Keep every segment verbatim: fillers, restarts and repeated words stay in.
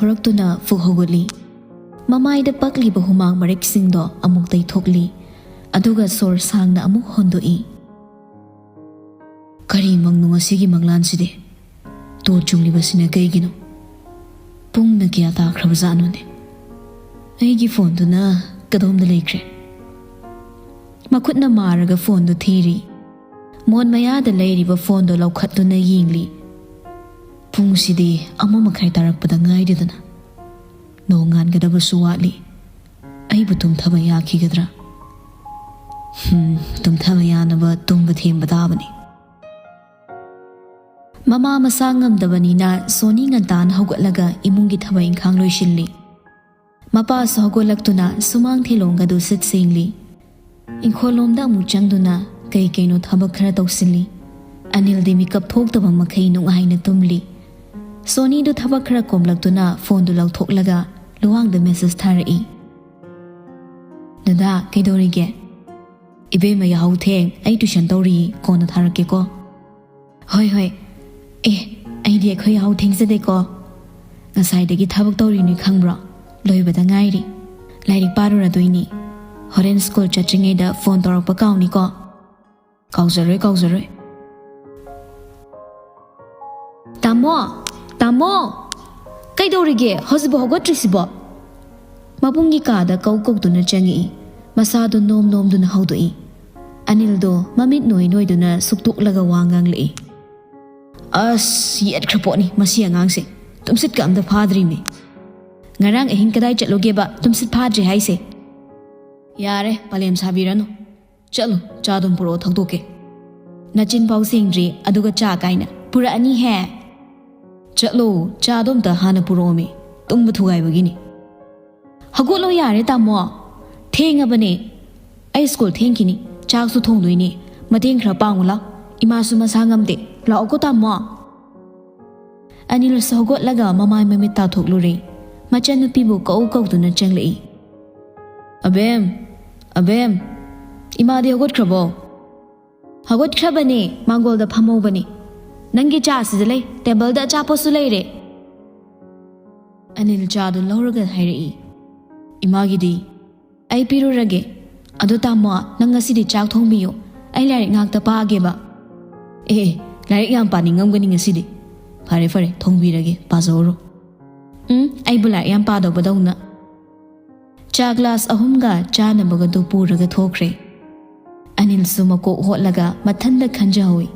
ꯊꯣꯔꯛꯇꯨꯅ ꯐꯨꯛ ꯍꯧꯒꯠꯂꯤ꯫ ꯃꯃꯥꯏꯗ ꯄꯛꯂꯤꯕ ꯍꯨꯃꯥꯡ ꯃꯔꯤꯛꯁꯤꯡꯗꯣ ꯑꯃꯨꯛ ꯇꯩꯊꯣꯛꯂꯤ, ꯑꯗꯨꯒ ꯁꯣꯔ ꯁꯥꯡꯅ ꯑꯃꯨꯛ ꯍꯣꯟꯗꯣꯛꯏ꯫ "ꯀꯔꯤ ꯃꯪꯅꯣ ꯉꯁꯤꯒꯤ ꯃꯪꯂꯥꯟꯁꯤꯗꯤ? ꯇꯣ ꯆꯨꯡꯂꯤꯕꯁꯤꯅ ꯀꯩꯒꯤꯅꯣ? ꯄꯨꯡꯅ ꯀꯌꯥ ꯇꯥꯈ꯭ꯔꯕꯖꯥꯠꯅꯣꯅꯦ? ꯑꯩꯒꯤ ꯐꯣꯟꯗꯨꯅ ꯀꯗꯣꯝꯗ ꯂꯩꯈ꯭ꯔꯦ?" ꯃꯈꯨꯠꯅ ꯃꯥꯔꯒ ꯐꯣꯟꯗꯨ ꯊꯤꯔꯤ꯫ ꯃꯣꯟ ꯃꯌꯥꯗ ꯂꯩꯔꯤꯕ ꯐꯣꯟꯗꯣ ꯂꯧꯈꯠꯇꯨꯅ ꯌꯦꯡꯂꯤ꯫ ꯄꯨꯡꯁꯤꯗꯤ ꯑꯃ ꯃꯈꯥꯏ ꯇꯥꯔꯛꯄꯗ ꯉꯥꯏꯔꯤꯗꯅ꯫ ꯅꯣꯡꯉꯥꯟꯒꯗꯕꯁꯨ ꯋꯥꯠꯂꯤ꯫ ꯑꯩꯕꯨ ꯇꯨꯝꯊꯕ ꯌꯥꯈꯤꯒꯗ꯭ꯔꯥ? ꯍꯝ, ꯇꯨꯝꯊꯕ ꯌꯥꯅꯕ ꯇꯨꯝꯕ ꯊꯦꯝꯕ ꯇꯥꯕꯅꯤ꯫ ꯃꯃꯥ ꯃꯁꯥ ꯉꯝꯗꯕꯅꯤꯅ ꯁꯣꯅꯤ ꯉꯟꯇꯥꯅ ꯍꯧꯒꯠꯂꯒ ꯏꯃꯨꯡꯒꯤ ꯊꯕꯛ ꯏꯪꯈꯥꯡ ꯂꯣꯏꯁꯤꯜꯂꯤ꯫ ꯃꯄꯥꯁꯨ ꯍꯧꯒꯠꯂꯛꯇꯨꯅ ꯁꯨꯃꯥꯡ ꯊꯤꯂꯣꯡꯒꯗꯨ ꯁꯤꯠ ꯁꯦꯡꯂꯤ꯫ ꯏꯪꯈꯣꯜꯂꯣꯝꯗ ꯑꯃꯨꯛ ꯆꯪꯗꯨꯅ ꯀꯩ ꯀꯩꯅꯣ ꯊꯕꯛ ꯈꯔ ꯇꯧꯁꯤꯜꯂꯤ꯫ ꯑꯅꯤꯜꯗꯤ ꯃꯤꯀꯞ ꯊꯣꯛꯇꯕ ꯃꯈꯩ ꯅꯨꯡꯉꯥꯏꯅ ꯇꯨꯝꯂꯤ꯫ ꯁꯣꯅꯤꯗꯨ ꯊꯕꯛ ꯈꯔ ꯀꯣꯝꯂꯛꯇꯨꯅ ꯐꯣꯟꯗꯨ ꯂꯧꯊꯣꯛꯂꯒ ꯂꯨꯋꯥꯡꯗ ꯃꯦꯁꯦꯖ ꯊꯥꯔꯛꯏ꯫ "ꯗꯗꯥ, ꯀꯩꯗꯧꯔꯤꯒꯦ?" "ꯏꯕꯦꯝꯃ, ꯌꯥꯍꯧ ꯊꯦꯡ, ꯑꯩ ꯇꯨꯏꯁꯟ ꯇꯧꯔꯤ, ꯀꯣꯟꯅ ꯊꯥꯔꯛꯀꯦꯀꯣ"꯫ "ꯍꯣꯏ, ꯍꯣꯏ꯫ ꯑꯦ, ꯑꯩꯗꯤ ꯑꯩꯈꯣꯏ ꯌꯥꯍꯧ ꯊꯦꯡꯖꯗꯦꯀꯣ꯫ ꯉꯁꯥꯏꯗꯒꯤ ꯊꯕꯛ ꯇꯧꯔꯤꯅꯤ ꯈꯪꯕ꯭ꯔꯣ? ꯂꯣꯏꯕꯗ ꯉꯥꯏꯔꯤ꯫ ꯂꯥꯏꯔꯤꯛ ꯄꯥꯔꯨꯔꯗꯣꯏꯅꯤ꯫ ꯍꯣꯔꯦꯟ ꯁ꯭ꯀꯨꯜ ꯆꯠꯇ꯭ꯔꯤꯉꯩꯗ ꯐꯣꯟ ꯇꯧꯔꯛꯄ ꯀꯥꯎꯅꯤꯀꯣ"꯫ "ꯀꯥꯎꯖꯔꯣꯏ, ꯀꯥꯎꯖꯔꯣꯏ"꯫ "ꯇꯥꯃꯣ! ꯇꯥꯃꯣ! ꯀꯩꯗꯧꯔꯤꯒꯦ? ꯍꯧꯖꯤꯛꯐꯥꯎ ꯍꯧꯒꯠꯇ꯭ꯔꯤꯁꯤꯕꯣ?" ꯃꯕꯨꯡꯒꯤ ꯀꯥꯗ ꯀꯧ ꯀꯧꯗꯨꯅ ꯆꯪꯉꯛꯏ꯫ ꯃꯁꯥꯗꯨ ꯅꯣꯝ ꯅꯣꯝꯗꯨꯅ ꯍꯧꯗꯣꯛꯏ꯫ ꯑꯅꯤꯜꯗꯣ ꯃꯃꯤꯠ ꯅꯣꯏ ꯅꯣꯏꯗꯨꯅ ꯁꯨꯛꯇꯣꯛꯂꯒ ꯋꯥ ꯉꯥꯡꯂꯛꯏ꯫ "ꯑꯁ, ꯌꯦꯠꯈ꯭ꯔ ꯄꯣꯠꯅꯤ ꯃꯁꯤ ꯑꯉꯥꯡꯁꯦ꯫ ꯇꯨꯝꯁꯤꯠꯀ ꯑꯝꯇ ꯐꯥꯗ꯭ꯔꯤꯅꯦ꯫ ꯉꯔꯥꯡ ꯑꯍꯤꯡ ꯀꯗꯥꯏ ꯆꯠꯂꯨꯒꯦꯕ ꯇꯨꯝꯁꯤꯠ ꯐꯥꯗ꯭ꯔꯤ ꯍꯥꯏꯁꯦ?" "ꯌꯥꯔꯦ, ꯄꯂꯦꯝ ꯁꯥꯕꯤꯔꯅꯨ꯫ ꯆꯠꯂꯨ, ꯆꯥꯗꯨꯝ ꯄꯨꯔꯛꯑꯣ ꯊꯛꯇꯣꯛꯀꯦ꯫ ꯅꯆꯤꯟ ꯐꯥꯎ ꯁꯦꯡꯗ꯭ꯔꯤ, ꯑꯗꯨꯒ ꯆꯥ ꯀꯥꯏꯅ꯫ ꯄꯨꯔꯛꯑꯅꯤ ꯍꯦ꯫ ꯆꯠꯂꯣ, ꯆꯥꯗꯣ ꯑꯝꯇ ꯍꯥꯟꯅ ꯄꯨꯔꯛꯑꯣꯃꯤ꯫ ꯇꯨꯝꯕ ꯊꯨꯒꯥꯏꯕꯒꯤꯅꯤ"꯫ "ꯍꯧꯒꯠꯂꯣ ꯌꯥꯔꯦ ꯇꯥꯃꯣ꯫ ꯊꯦꯡꯉꯕꯅꯦ꯫ ꯑꯩ ꯁ꯭ꯀꯨꯜ ꯊꯦꯡꯈꯤꯅꯤ꯫ ꯆꯥꯛꯁꯨ ꯊꯣꯡꯗꯣꯏꯅꯤ꯫ ꯃꯇꯦꯡ ꯈꯔ ꯄꯥꯡꯉꯨ ꯂꯥꯎ꯫ ꯏꯃꯥꯁꯨ ꯃꯁꯥ ꯉꯝꯗꯦ꯫ ꯂꯥꯛꯑꯣꯀꯣ ꯇꯥꯃꯣ"꯫ ꯑꯅꯤꯜꯁꯨ ꯍꯧꯒꯠꯂꯒ ꯃꯃꯥꯏ ꯃꯃꯤꯠ ꯇꯥꯊꯣꯛꯂꯨꯔꯦ꯫ ꯃꯆꯟꯅꯨꯄꯤꯕꯨ ꯀꯧ ꯀꯧꯗꯨꯅ ꯆꯪꯂꯛꯏ꯫ "ꯑꯕꯦꯝ, ꯑꯕꯦꯝ, ꯏꯃꯥꯗꯤ ꯍꯧꯒꯠꯈ꯭ꯔꯕꯣ?" "ꯍꯧꯒꯠꯈ꯭ꯔꯕꯅꯦ, ꯃꯥꯡꯒꯣꯜꯗ ꯐꯝꯍꯧꯕꯅꯦ꯫ ꯅꯪꯒꯤ ꯆꯥꯁꯤꯗ ꯂꯩ, ꯇꯦꯕꯜꯗ ꯑꯆꯥꯄꯣꯠꯁꯨ ꯂꯩꯔꯦ"꯫ ꯑꯅꯤꯜ ꯆꯥꯗꯨ ꯂꯧꯔꯒ ꯍꯥꯏꯔꯛꯏ꯫ ꯏꯃꯥꯒꯤꯗꯤ? ꯑꯩ ꯄꯤꯔꯨꯔꯒꯦ꯫ ꯑꯗꯣ ꯇꯥꯃꯣ, ꯅꯪ ꯉꯁꯤꯗꯤ ꯆꯥꯛ ꯊꯣꯡꯕꯤꯌꯨ꯫ ꯑꯩ ꯂꯥꯏꯔꯤꯛ ꯉꯥꯛꯇ ꯄꯥꯒꯦꯕ꯫ ꯑꯦ, ꯑꯦ, ꯂꯥꯏꯔꯤꯛ ꯌꯥꯝ ꯄꯥꯅꯤꯡꯉꯝꯒꯅꯤ ꯉꯁꯤꯗꯤ꯫ ꯐꯔꯦ, ꯐꯔꯦ, ꯊꯣꯡꯕꯤꯔꯒꯦ, ꯄꯥꯖꯍꯧꯔꯣ꯫ ꯎꯝ, ꯑꯩꯕꯨ ꯂꯥꯏꯔꯤꯛ ꯌꯥꯝ ꯄꯥꯗꯧꯕꯗꯧꯅ꯫ ꯆꯥ ꯒ꯭ꯂꯥꯁ ꯑꯍꯨꯝꯒ ꯆꯥꯅꯕꯒꯗꯨ ꯄꯨꯔꯒ ꯊꯣꯛꯈ꯭ꯔꯦ꯫ ꯑꯅꯤꯜꯁꯨ ꯃꯀꯣꯛ ꯍꯣꯠꯂꯒ ꯃꯊꯟꯗ ꯈꯟꯖꯍꯧꯏ,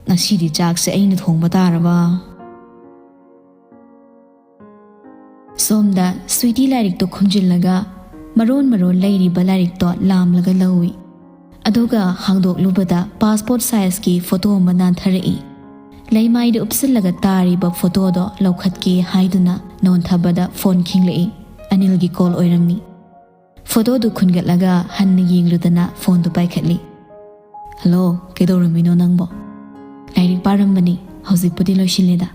"ꯉꯁꯤꯗꯤ ꯆꯥꯛꯁꯦ ꯑꯩꯅ ꯊꯣꯡꯕ ꯇꯥꯔꯕ?" ꯁꯣꯝꯗ ꯁ꯭ꯋꯤꯇꯤ ꯂꯥꯏꯔꯤꯛꯇꯣ ꯈꯨꯝꯖꯤꯜꯂꯒ ꯃꯔꯣꯟ ꯃꯔꯣꯟ ꯂꯩꯔꯤꯕ ꯂꯥꯏꯔꯤꯛꯇꯣ ꯂꯥꯝꯂꯒ ꯂꯧꯏ꯫ ꯑꯗꯨꯒ ꯍꯥꯡꯗꯣꯛꯂꯨꯕꯗ ꯄꯥꯁꯄꯣꯔꯠ ꯁꯥꯏꯖꯀꯤ ꯐꯣꯇꯣ ꯑꯃ ꯅꯥꯟꯊꯔꯛꯏ꯫ ꯂꯩꯃꯥꯏꯗ ꯎꯞꯁꯤꯜꯂꯒ ꯇꯥꯔꯤꯕ ꯐꯣꯇꯣꯗꯣ ꯂꯧꯈꯠꯀꯦ ꯍꯥꯏꯗꯨꯅ ꯅꯣꯟꯊꯕꯗ ꯐꯣꯟ ꯈꯤꯡꯂꯛꯏ꯫ ꯑꯅꯤꯜꯒꯤ ꯀꯣꯜ ꯑꯣꯏꯔꯝꯃꯤ꯫ ꯐꯣꯇꯣꯗꯨ ꯈꯨꯟꯒꯠꯂꯒ ꯍꯟꯅ ꯌꯦꯡꯂꯨꯗꯅ ꯐꯣꯟꯗꯨ ꯄꯥꯏꯈꯠꯂꯤ꯫ "ꯍꯜꯂꯣ, ꯀꯩꯗꯧꯔꯝꯃꯤꯅꯣ ꯅꯪꯕꯣ?" "ꯂꯥꯏꯔꯤꯛ ꯄꯥꯔꯝꯕꯅꯤ, ꯍꯧꯖꯤꯛꯄꯨꯗꯤ ꯂꯣꯏꯁꯤꯜꯂꯦꯗ꯫"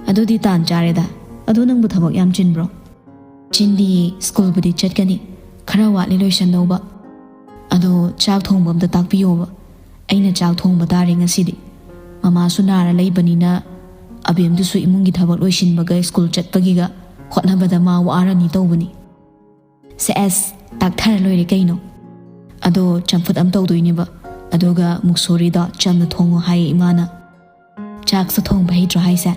"ꯑꯗꯨꯗꯤ ꯇꯥꯟ ꯆꯥꯔꯦꯗ꯫ ꯑꯗꯣ ꯅꯪꯕꯨ ꯊꯕꯛ ꯌꯥꯝ ꯆꯤꯟꯕ꯭ꯔꯣ?" "ꯆꯤꯟꯗꯤꯌꯦ, ꯁ꯭ꯀꯨꯜꯕꯨꯗꯤ ꯆꯠꯀꯅꯤ, ꯈꯔ ꯋꯥꯠꯂꯤ ꯂꯣꯏꯁꯟꯗꯧꯕ꯫ ꯑꯗꯣ ꯆꯥꯛ ꯊꯣꯡꯕ ꯑꯝꯇ ꯇꯥꯛꯄꯤꯌꯣꯕ, ꯑꯩꯅ ꯆꯥꯛ ꯊꯣꯡꯕ ꯇꯥꯔꯦ ꯉꯁꯤꯗꯤ꯫ ꯃꯃꯥꯁꯨ ꯅꯥꯔ ꯂꯩꯕꯅꯤꯅ ꯑꯕꯦꯝꯗꯨꯁꯨ ꯏꯃꯨꯡꯒꯤ ꯊꯕꯛ ꯂꯣꯏꯁꯤꯟꯕꯒ ꯁ꯭ꯀꯨꯜ ꯆꯠꯄꯒꯤꯒ ꯍꯣꯠꯅꯕꯗ ꯃꯥ ꯋꯥꯔꯅꯤ ꯇꯧꯕꯅꯤ꯫" "ꯁꯦ ꯑꯦꯁ, ꯇꯥꯛꯊꯔ ꯂꯣꯏꯔꯦ ꯀꯩꯅꯣ꯫ ꯑꯗꯣ ꯆꯝꯐꯨꯠ ꯑꯃ ꯇꯧꯗꯣꯏꯅꯦꯕ, ꯑꯗꯨꯒ ꯃꯨꯛꯁꯣꯔꯤꯗꯣ ꯆꯝꯅ ꯊꯣꯡꯉꯣ ꯍꯥꯏꯌꯦ ꯏꯃꯥꯅ꯫" "ꯆꯥꯛꯁꯨ ꯊꯣꯡꯕ ꯍꯩꯇ꯭ꯔꯣ ꯍꯥꯏꯁꯦ?"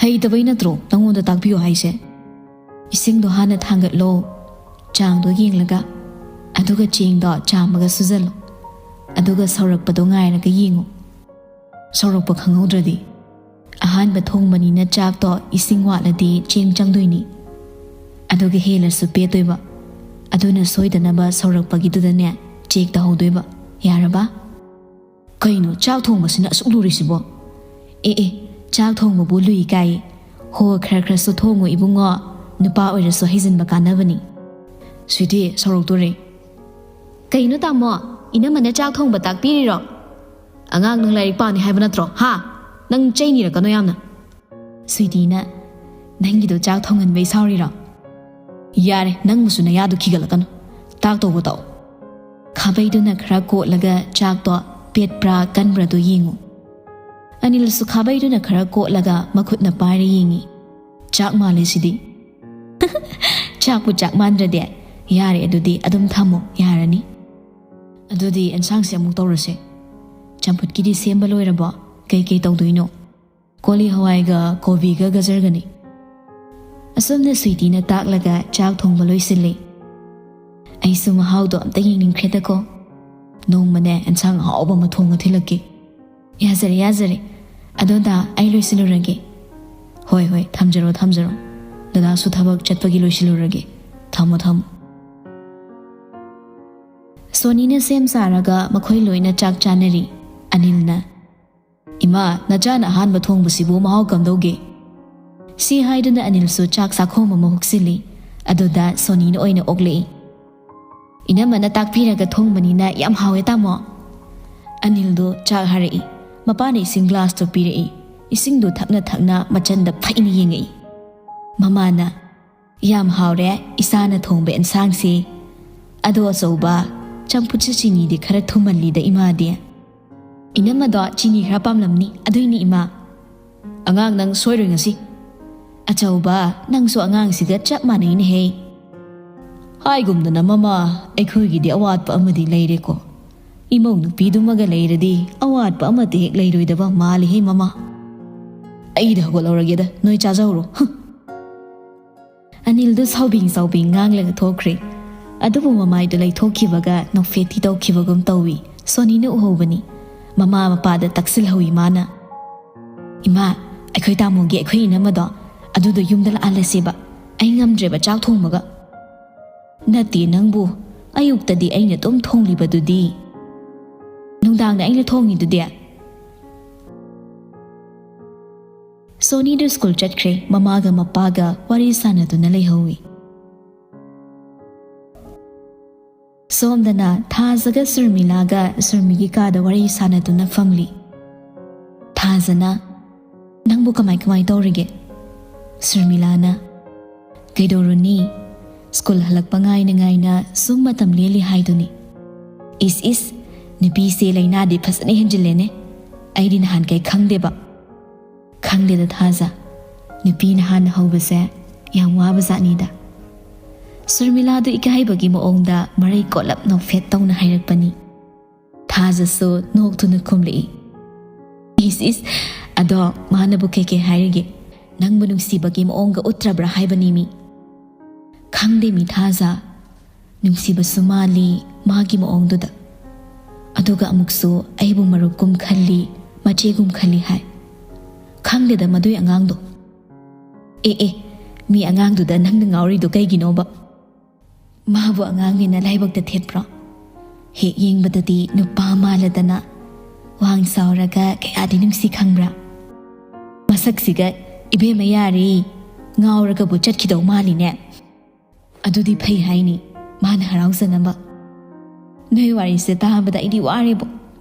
"ꯍꯩꯇꯕꯩ ꯅꯠꯇ꯭ꯔꯣ ꯅꯪꯉꯣꯟꯗ ꯇꯥꯛꯄꯤꯌꯣ ꯍꯥꯏꯁꯦ?" "ꯏꯁꯤꯡꯗꯣ ꯍꯥꯟꯅ ꯊꯥꯡꯒꯠꯂꯣ, ꯆꯥꯡꯗꯣ ꯌꯦꯡꯂꯒ, ꯑꯗꯨꯒ ꯆꯦꯡꯗꯣ ꯆꯥꯝꯃꯒ ꯁꯨꯖꯜꯂꯣ, ꯑꯗꯨꯒ ꯁꯧꯔꯛꯄꯗꯣ ꯉꯥꯏꯔꯒ ꯌꯦꯡꯉꯣ꯫" "ꯁꯧꯔꯛꯄ ꯈꯪꯍꯧꯗ꯭ꯔꯗꯤ?" "ꯑꯍꯥꯟꯕ ꯊꯣꯡꯕꯅꯤꯅ ꯆꯥꯛꯇꯣ ꯏꯁꯤꯡ ꯋꯥꯠꯂꯗꯤ ꯆꯦꯡ ꯆꯪꯗꯣꯏꯅꯤ, ꯑꯗꯨꯒ ꯍꯦꯜꯂꯁꯨ ꯄꯦꯠꯇꯣꯏꯕ꯫ ꯑꯗꯨꯅ ꯁꯣꯏꯗꯅꯕ ꯁꯧꯔꯛꯄꯒꯤꯗꯨꯗꯅꯦ ꯆꯦꯛ ꯇꯧꯍꯧꯗꯣꯏꯕ꯫ ꯌꯥꯔꯕ?" "ꯀꯩꯅꯣ ꯆꯥꯛ ꯊꯣꯡꯕꯁꯤꯅ ꯑꯁꯨꯛ ꯂꯨꯔꯤꯁꯤꯕꯣ?" "ꯑꯦ, ꯑꯦ, ꯆꯥꯛ ꯊꯣꯡꯕꯕꯨ ꯂꯨꯏ ꯀꯥꯏ? ꯍꯣ, ꯈꯔ ꯈꯔꯁꯨ ꯊꯣꯡꯉꯨ ꯏꯕꯨꯡꯉꯣ, ꯅꯨꯄꯥ ꯑꯣꯏꯔꯁꯨ ꯍꯩꯖꯤꯟꯕ ꯀꯥꯟꯅꯕꯅꯤ꯫" "ꯁ꯭ꯋꯤꯇꯤ, ꯁꯧꯔꯛꯇꯣꯔꯦ꯫" "ꯀꯩꯅꯣ ꯇꯥꯃꯣ, ꯏꯅꯝꯃꯅ ꯆꯥꯛ ꯊꯣꯡꯕ ꯇꯥꯛꯄꯤꯔꯤꯔꯣ? ꯑꯉꯥꯡ ꯅꯪ ꯂꯥꯏꯔꯤꯛ ꯄꯥꯅꯤ ꯍꯥꯏꯕ ꯅꯠꯇ꯭ꯔꯣ? ꯍꯥ? ꯅꯪ ꯆꯩ ꯅꯤꯔꯛꯀꯅꯣ ꯌꯥꯝꯅ꯫" ꯁ꯭ꯋꯤꯇꯤꯅ, "ꯅꯪꯒꯤꯗꯣ ꯆꯥꯛ ꯊꯣꯡꯍꯟꯕꯩ ꯁꯥꯎꯔꯤꯔꯣ?" "ꯌꯥꯔꯦ, ꯅꯪꯕꯨꯁꯨ ꯅꯌꯥꯗꯣ ꯈꯤꯒꯠꯂꯛꯀꯅꯨ꯫ ꯇꯥꯛꯇꯧꯕ ꯇꯧ꯫" ꯈꯥꯕꯩꯗꯨꯅ ꯈꯔ ꯀꯣꯠꯂꯒ ꯆꯥꯛꯇꯣ ꯄꯦꯠꯄ꯭ꯔꯥ ꯀꯟꯕ꯭ꯔꯥꯗꯣ ꯌꯦꯡꯉꯨ꯫ ꯑꯅꯤꯜꯁꯨ ꯈꯥꯕꯩꯗꯨꯅ ꯈꯔ ꯀꯣꯠꯂꯒ ꯃꯈꯨꯠꯅ ꯄꯥꯏꯔ ꯌꯦꯡꯉꯤ꯫ ꯆꯥꯛ ꯃꯥꯜꯂꯦ ꯁꯤꯗꯤ꯫ ꯆꯥꯛꯄꯨ ꯆꯥꯛ ꯃꯥꯟꯗ꯭ꯔꯗꯤ꯫ ꯌꯥꯔꯦ, ꯑꯗꯨꯗꯤ ꯑꯗꯨꯝ ꯊꯝꯃꯣ, ꯌꯥꯔꯅꯤ꯫ ꯑꯗꯨꯗꯤ ꯑꯦꯟꯁꯥꯡꯁꯦ ꯑꯃꯨꯛ ꯇꯧꯔꯁꯦ꯫ ꯆꯝꯐꯨꯠꯀꯤꯗꯤ ꯁꯦꯝꯕ ꯂꯣꯏꯔꯕꯣ? ꯀꯩꯀꯩ ꯇꯧꯗꯣꯏꯅꯣ? ꯀꯣꯂꯤ ꯍꯋꯥꯏꯒ ꯀꯣꯕꯤꯒ ꯒꯖꯔꯒꯅꯤ꯫ ꯑꯁꯨꯝꯅ ꯁ꯭ꯋꯤꯇꯤꯅ ꯇꯥꯛꯂꯒ ꯆꯥꯛ ꯊꯣꯡꯕ ꯂꯣꯏꯁꯤꯜꯂꯤ꯫ ꯑꯩꯁꯨ ꯃꯍꯥꯎꯗꯣ ꯑꯝꯇ ꯌꯦꯡꯅꯤꯡꯈ꯭ꯔꯦꯗꯀꯣ꯫ ꯅꯣꯡꯃꯅꯦ ꯑꯦꯟꯁꯥꯡ ꯑꯍꯥꯎꯕ ꯑꯃ ꯊꯣꯡꯉ ꯊꯤꯜꯂꯛꯀꯦ꯫ ꯌꯥꯖꯔꯦ, ꯌꯥꯖꯔꯦ꯫ ꯑꯗꯣ ꯗꯥ, ꯑꯩ ꯂꯣꯏꯁꯤꯜꯂꯨꯔꯒꯦ꯫ ꯍꯣꯏ, ꯍꯣꯏ, ꯊꯝꯖꯔꯣ, ꯊꯝꯖꯔꯣ꯫ ꯗꯗꯥꯁꯨ ꯊꯕꯛ ꯆꯠꯄꯒꯤ ꯂꯣꯏꯁꯤꯜꯂꯨꯔꯒꯦ꯫ ꯊꯝꯃꯣ, ꯊꯝꯃꯣ꯫ ꯁꯣꯅꯤꯅ ꯁꯦꯝ ꯁꯥꯔꯒ ꯃꯈꯣꯏ ꯂꯣꯏꯅ ꯆꯥꯛ ꯆꯥꯅꯔꯤ꯫ ꯑꯅꯤꯜꯅ, "ꯏꯃꯥ, ꯅꯆꯥꯅ ꯑꯍꯥꯟꯕ ꯊꯣꯡꯕꯁꯤꯕꯨ ꯃꯍꯥꯎ ꯀꯝꯗꯧꯒꯦ?" ꯁꯤ ꯍꯥꯏꯗꯨꯅ ꯑꯅꯤꯜꯁꯨ ꯆꯥꯛ ꯆꯥꯛꯈꯣꯝ ꯑꯃ ꯍꯨꯛꯆꯤꯜꯂꯤ꯫ ꯑꯗꯨꯗ ꯁꯣꯅꯤꯅ ꯑꯣꯏꯅ ꯑꯣꯛꯂꯛꯏ꯫ "ꯏꯅꯝꯃꯅ ꯇꯥꯛꯄꯤꯔꯒ ꯊꯣꯡꯕꯅꯤꯅ ꯌꯥꯝ ꯍꯥꯎꯋꯦ, ꯇꯥꯃꯣ꯫" ꯑꯅꯤꯜꯗꯣ ꯆꯥꯛ ꯍꯥꯔꯛꯏ꯫ ꯃꯄꯥꯅ ꯏꯁꯤꯡ ꯒ꯭ꯂꯥꯁꯇꯣ ꯄꯤꯔꯛꯏ꯫ ꯏꯁꯤꯡꯗꯣ ꯊꯛꯅ ꯊꯛꯅ ꯃꯆꯟꯗ ꯐꯩꯅ ꯌꯦꯡꯉꯛꯏ꯫ ꯃꯃꯥꯅ, "ꯌꯥꯝ ꯍꯥꯎꯔꯦ ꯏꯆꯥꯅ ꯊꯣꯡꯕ ꯑꯦꯟꯁꯥꯡꯁꯤ꯫ ꯑꯗꯣ ꯑꯆꯧꯕ, ꯆꯝꯐꯨꯠꯁꯨ ꯆꯤꯅꯤꯗꯤ ꯈꯔ ꯊꯨꯝꯍꯜꯂꯤꯗ ꯏꯃꯥꯗꯤ꯫" "ꯏꯅꯝꯃꯗꯣ ꯆꯤꯅꯤ ꯈꯔ ꯄꯥꯝꯂꯝꯅꯤ, ꯑꯗꯨꯏꯅꯤ ꯏꯃꯥ꯫" "ꯑꯉꯥꯡ, ꯅꯪ ꯁꯣꯏꯔꯣꯏ ꯉꯁꯤ꯫" "ꯑꯆꯧꯕ, ꯅꯪꯁꯨ ꯑꯉꯥꯡꯁꯤꯒ ꯆꯞ ꯃꯥꯟꯅꯩꯅꯦꯍꯦ꯫" "ꯍꯥꯏꯒꯨꯝꯗꯅ ꯃꯃꯥ, ꯑꯩꯈꯣꯏꯒꯤꯗꯤ ꯑꯋꯥꯠꯄ ꯑꯃꯗꯤ ꯂꯩꯔꯦꯀꯣ꯫ ꯏꯃꯧ ꯅꯨꯄꯤꯗꯨꯃꯒ ꯂꯩꯔꯗꯤ ꯑꯋꯥꯠꯄ ꯑꯃꯠꯇ ꯍꯦꯛ ꯂꯩꯔꯣꯏꯗꯕ ꯃꯥꯜꯂꯤꯍꯦ ꯃꯃꯥ꯫ ꯑꯩꯗꯤ ꯍꯧꯒꯠꯍꯧꯔꯒꯦꯗ, ꯅꯣꯏ ꯆꯥꯖꯍꯧꯔꯣ꯫" ꯍꯨꯝ꯫ ꯑꯅꯤꯜꯗꯨ ꯁꯥꯎꯕꯤꯡ ꯁꯥꯎꯕꯤꯡ ꯉꯥꯡꯂꯒ ꯊꯣꯛꯈ꯭ꯔꯦ꯫ ꯑꯗꯨꯕꯨ ꯃꯃꯥꯏꯗꯨ ꯂꯩꯊꯣꯛꯈꯤꯕꯒ ꯅꯣꯛꯐꯦꯠꯇꯤ ꯇꯧꯈꯤꯕꯒꯨꯝ ꯇꯧꯏ꯫ ꯁꯣꯅꯤꯅ ꯎꯍꯧꯕꯅꯤ꯫ ꯃꯃꯥ ꯃꯄꯥꯗ ꯇꯛꯁꯤꯜꯍꯧꯏ ꯃꯥꯅ꯫ "ꯏꯃꯥ, ꯑꯩꯈꯣꯏ ꯇꯥꯃꯣꯒꯤ ꯑꯩꯈꯣꯏ ꯏꯅꯝꯃꯗꯣ ꯑꯗꯨꯗꯣ ꯌꯨꯝꯗ ꯂꯥꯛꯍꯜꯂꯁꯦꯕ꯫ ꯑꯩ ꯉꯝꯗ꯭ꯔꯦꯕ ꯆꯥꯛ ꯊꯣꯡꯕꯒ꯫" "ꯅꯠꯇꯦ ꯅꯪꯕꯨ, ꯑꯌꯨꯛꯇꯗꯤ ꯑꯩꯅ ꯑꯗꯨꯝ ꯊꯣꯡꯂꯤꯕꯗꯨꯗꯤ꯫ ꯅꯨꯡꯗꯥꯡꯗ ꯑꯩꯅ ꯊꯣꯡꯉꯤꯗꯨꯗꯤ꯫" ꯁꯣꯅꯤꯗꯨ ꯁ꯭ꯀꯨꯜ ꯆꯠꯈ꯭ꯔꯦ꯫ ꯃꯃꯥꯒ ꯃꯄꯥꯒ ꯋꯥꯔꯤ ꯁꯥꯟꯅꯗꯨꯅ ꯂꯩꯍꯧꯏ꯫ ꯁꯣꯝꯗꯅ ꯊꯥꯖꯒ ꯁꯨꯔꯃꯤꯂꯥꯒ ꯁꯨꯔꯃꯤꯒꯤ ꯀꯥꯗ ꯋꯥꯔꯤ ꯁꯥꯟꯅꯗꯨꯅ ꯐꯝꯂꯤ꯫ ꯊꯥꯖꯅ, "ꯅꯪꯕꯨ ꯀꯃꯥꯏ ꯀꯃꯥꯏ ꯇꯧꯔꯤꯒꯦ?" ꯁꯨꯔꯃꯤꯂꯥꯅ, "ꯀꯩꯗꯧꯔꯨꯅꯤ? ꯁ꯭ꯀꯨꯜ ꯍꯜꯂꯛꯄ ꯉꯥꯏꯅ ꯉꯥꯏꯅ ꯁꯨꯝ ꯃꯇꯝ ꯂꯦꯜꯂꯤ ꯍꯥꯏꯗꯨꯅꯤ꯫" "ꯏꯁ ꯏꯁ, ꯅꯨꯄꯤꯁꯦ ꯂꯥꯏꯅꯥꯗꯤ ꯐꯖꯅ ꯍꯦꯟꯖꯤꯜꯂꯦꯅꯦ꯫ ꯑꯩꯗꯤ ꯅꯍꯥꯟꯈꯩ ꯈꯪꯗꯦꯕ꯫" "ꯈꯪꯗꯦꯗ ꯊꯥꯖ꯫ ꯅꯨꯄꯤꯅ ꯍꯥꯟꯅ ꯍꯧꯕꯁꯦ ꯌꯥꯝ ꯋꯥꯕ ꯖꯥꯠꯅꯤꯗ꯫ ꯁꯨꯔꯃꯤꯂꯥꯗꯨ ꯏꯀꯥꯏꯕꯒꯤ ꯃꯑꯣꯡꯗ ꯃꯔꯩ ꯀꯣꯠꯂꯞ ꯅꯣꯛꯐꯦꯠ ꯇꯧꯅ ꯍꯥꯏꯔꯛꯄꯅꯤ꯫ ꯊꯥꯖꯁꯨ ꯅꯣꯛꯇꯨꯅ ꯈꯨꯝꯂꯛꯏ꯫ "ꯏꯁ ꯏꯁ, ꯑꯗꯣ ꯃꯥꯅꯕꯨ ꯀꯩ ꯀꯩ ꯍꯥꯏꯔꯤꯒꯦ? ꯅꯪꯕꯨ ꯅꯨꯡꯁꯤꯕꯒꯤ ꯃꯑꯣꯡꯒ ꯎꯠꯇ꯭ꯔꯕ꯭ꯔꯥ ꯍꯥꯏꯕꯅꯤ ꯃꯤ?" "ꯈꯪꯗꯦ ꯃꯤ ꯊꯥꯖ, ꯅꯨꯡꯁꯤꯕꯁꯨ ꯃꯥꯜꯂꯤ ꯃꯥꯒꯤ ꯃꯑꯣꯡꯗꯨꯗ꯫ ꯑꯗꯨꯒ ꯑꯃꯨꯛꯁꯨ ꯑꯩꯕꯨ ꯃꯔꯨꯞꯀꯨꯝ ꯈꯜꯂꯤ, ꯃꯆꯦꯒꯨꯝ ꯈꯜꯂꯤ ꯍꯥꯏ꯫ ꯈꯪꯗꯦꯗ ꯃꯗꯨꯏ ꯑꯉꯥꯡꯗꯣ꯫ ꯑꯦ ꯑꯦ, ꯃꯤ ꯑꯉꯥꯡꯗꯨꯗ ꯅꯪꯅ ꯉꯥꯎꯔꯤꯗꯣ ꯀꯩꯒꯤꯅꯣꯕ? ꯃꯥꯕꯨ ꯑꯉꯥꯡꯅꯤꯅ ꯂꯥꯏꯕꯛꯇ ꯊꯦꯠꯄ꯭ꯔꯣ? ꯍꯦꯛ ꯌꯦꯡꯕꯗꯗꯤ ꯅꯨꯄꯥ ꯃꯥꯜꯂꯗꯅ꯫ ꯋꯥꯡ ꯆꯥꯎꯔꯒ ꯀꯌꯥꯗꯤ ꯅꯨꯡꯁꯤ ꯈꯪꯕ꯭ꯔꯥ? ꯃꯁꯛꯁꯤꯒ ꯏꯕꯦꯝꯃ ꯌꯥꯔꯦ, ꯉꯥꯎꯔꯒꯕꯨ ꯆꯠꯈꯤꯗꯧ ꯃꯥꯜꯂꯤꯅꯦ꯫ ꯑꯗꯨꯗꯤ ꯐꯩ ꯍꯥꯏꯅꯤ, ꯃꯥꯅ ꯍꯔꯥꯎꯖꯅꯕ꯫ ꯅꯣꯏ ꯋꯥꯔꯤꯁꯦ ꯇꯥꯕꯗ ꯑꯩꯗꯤ ꯋꯥꯔꯦꯕꯣ꯫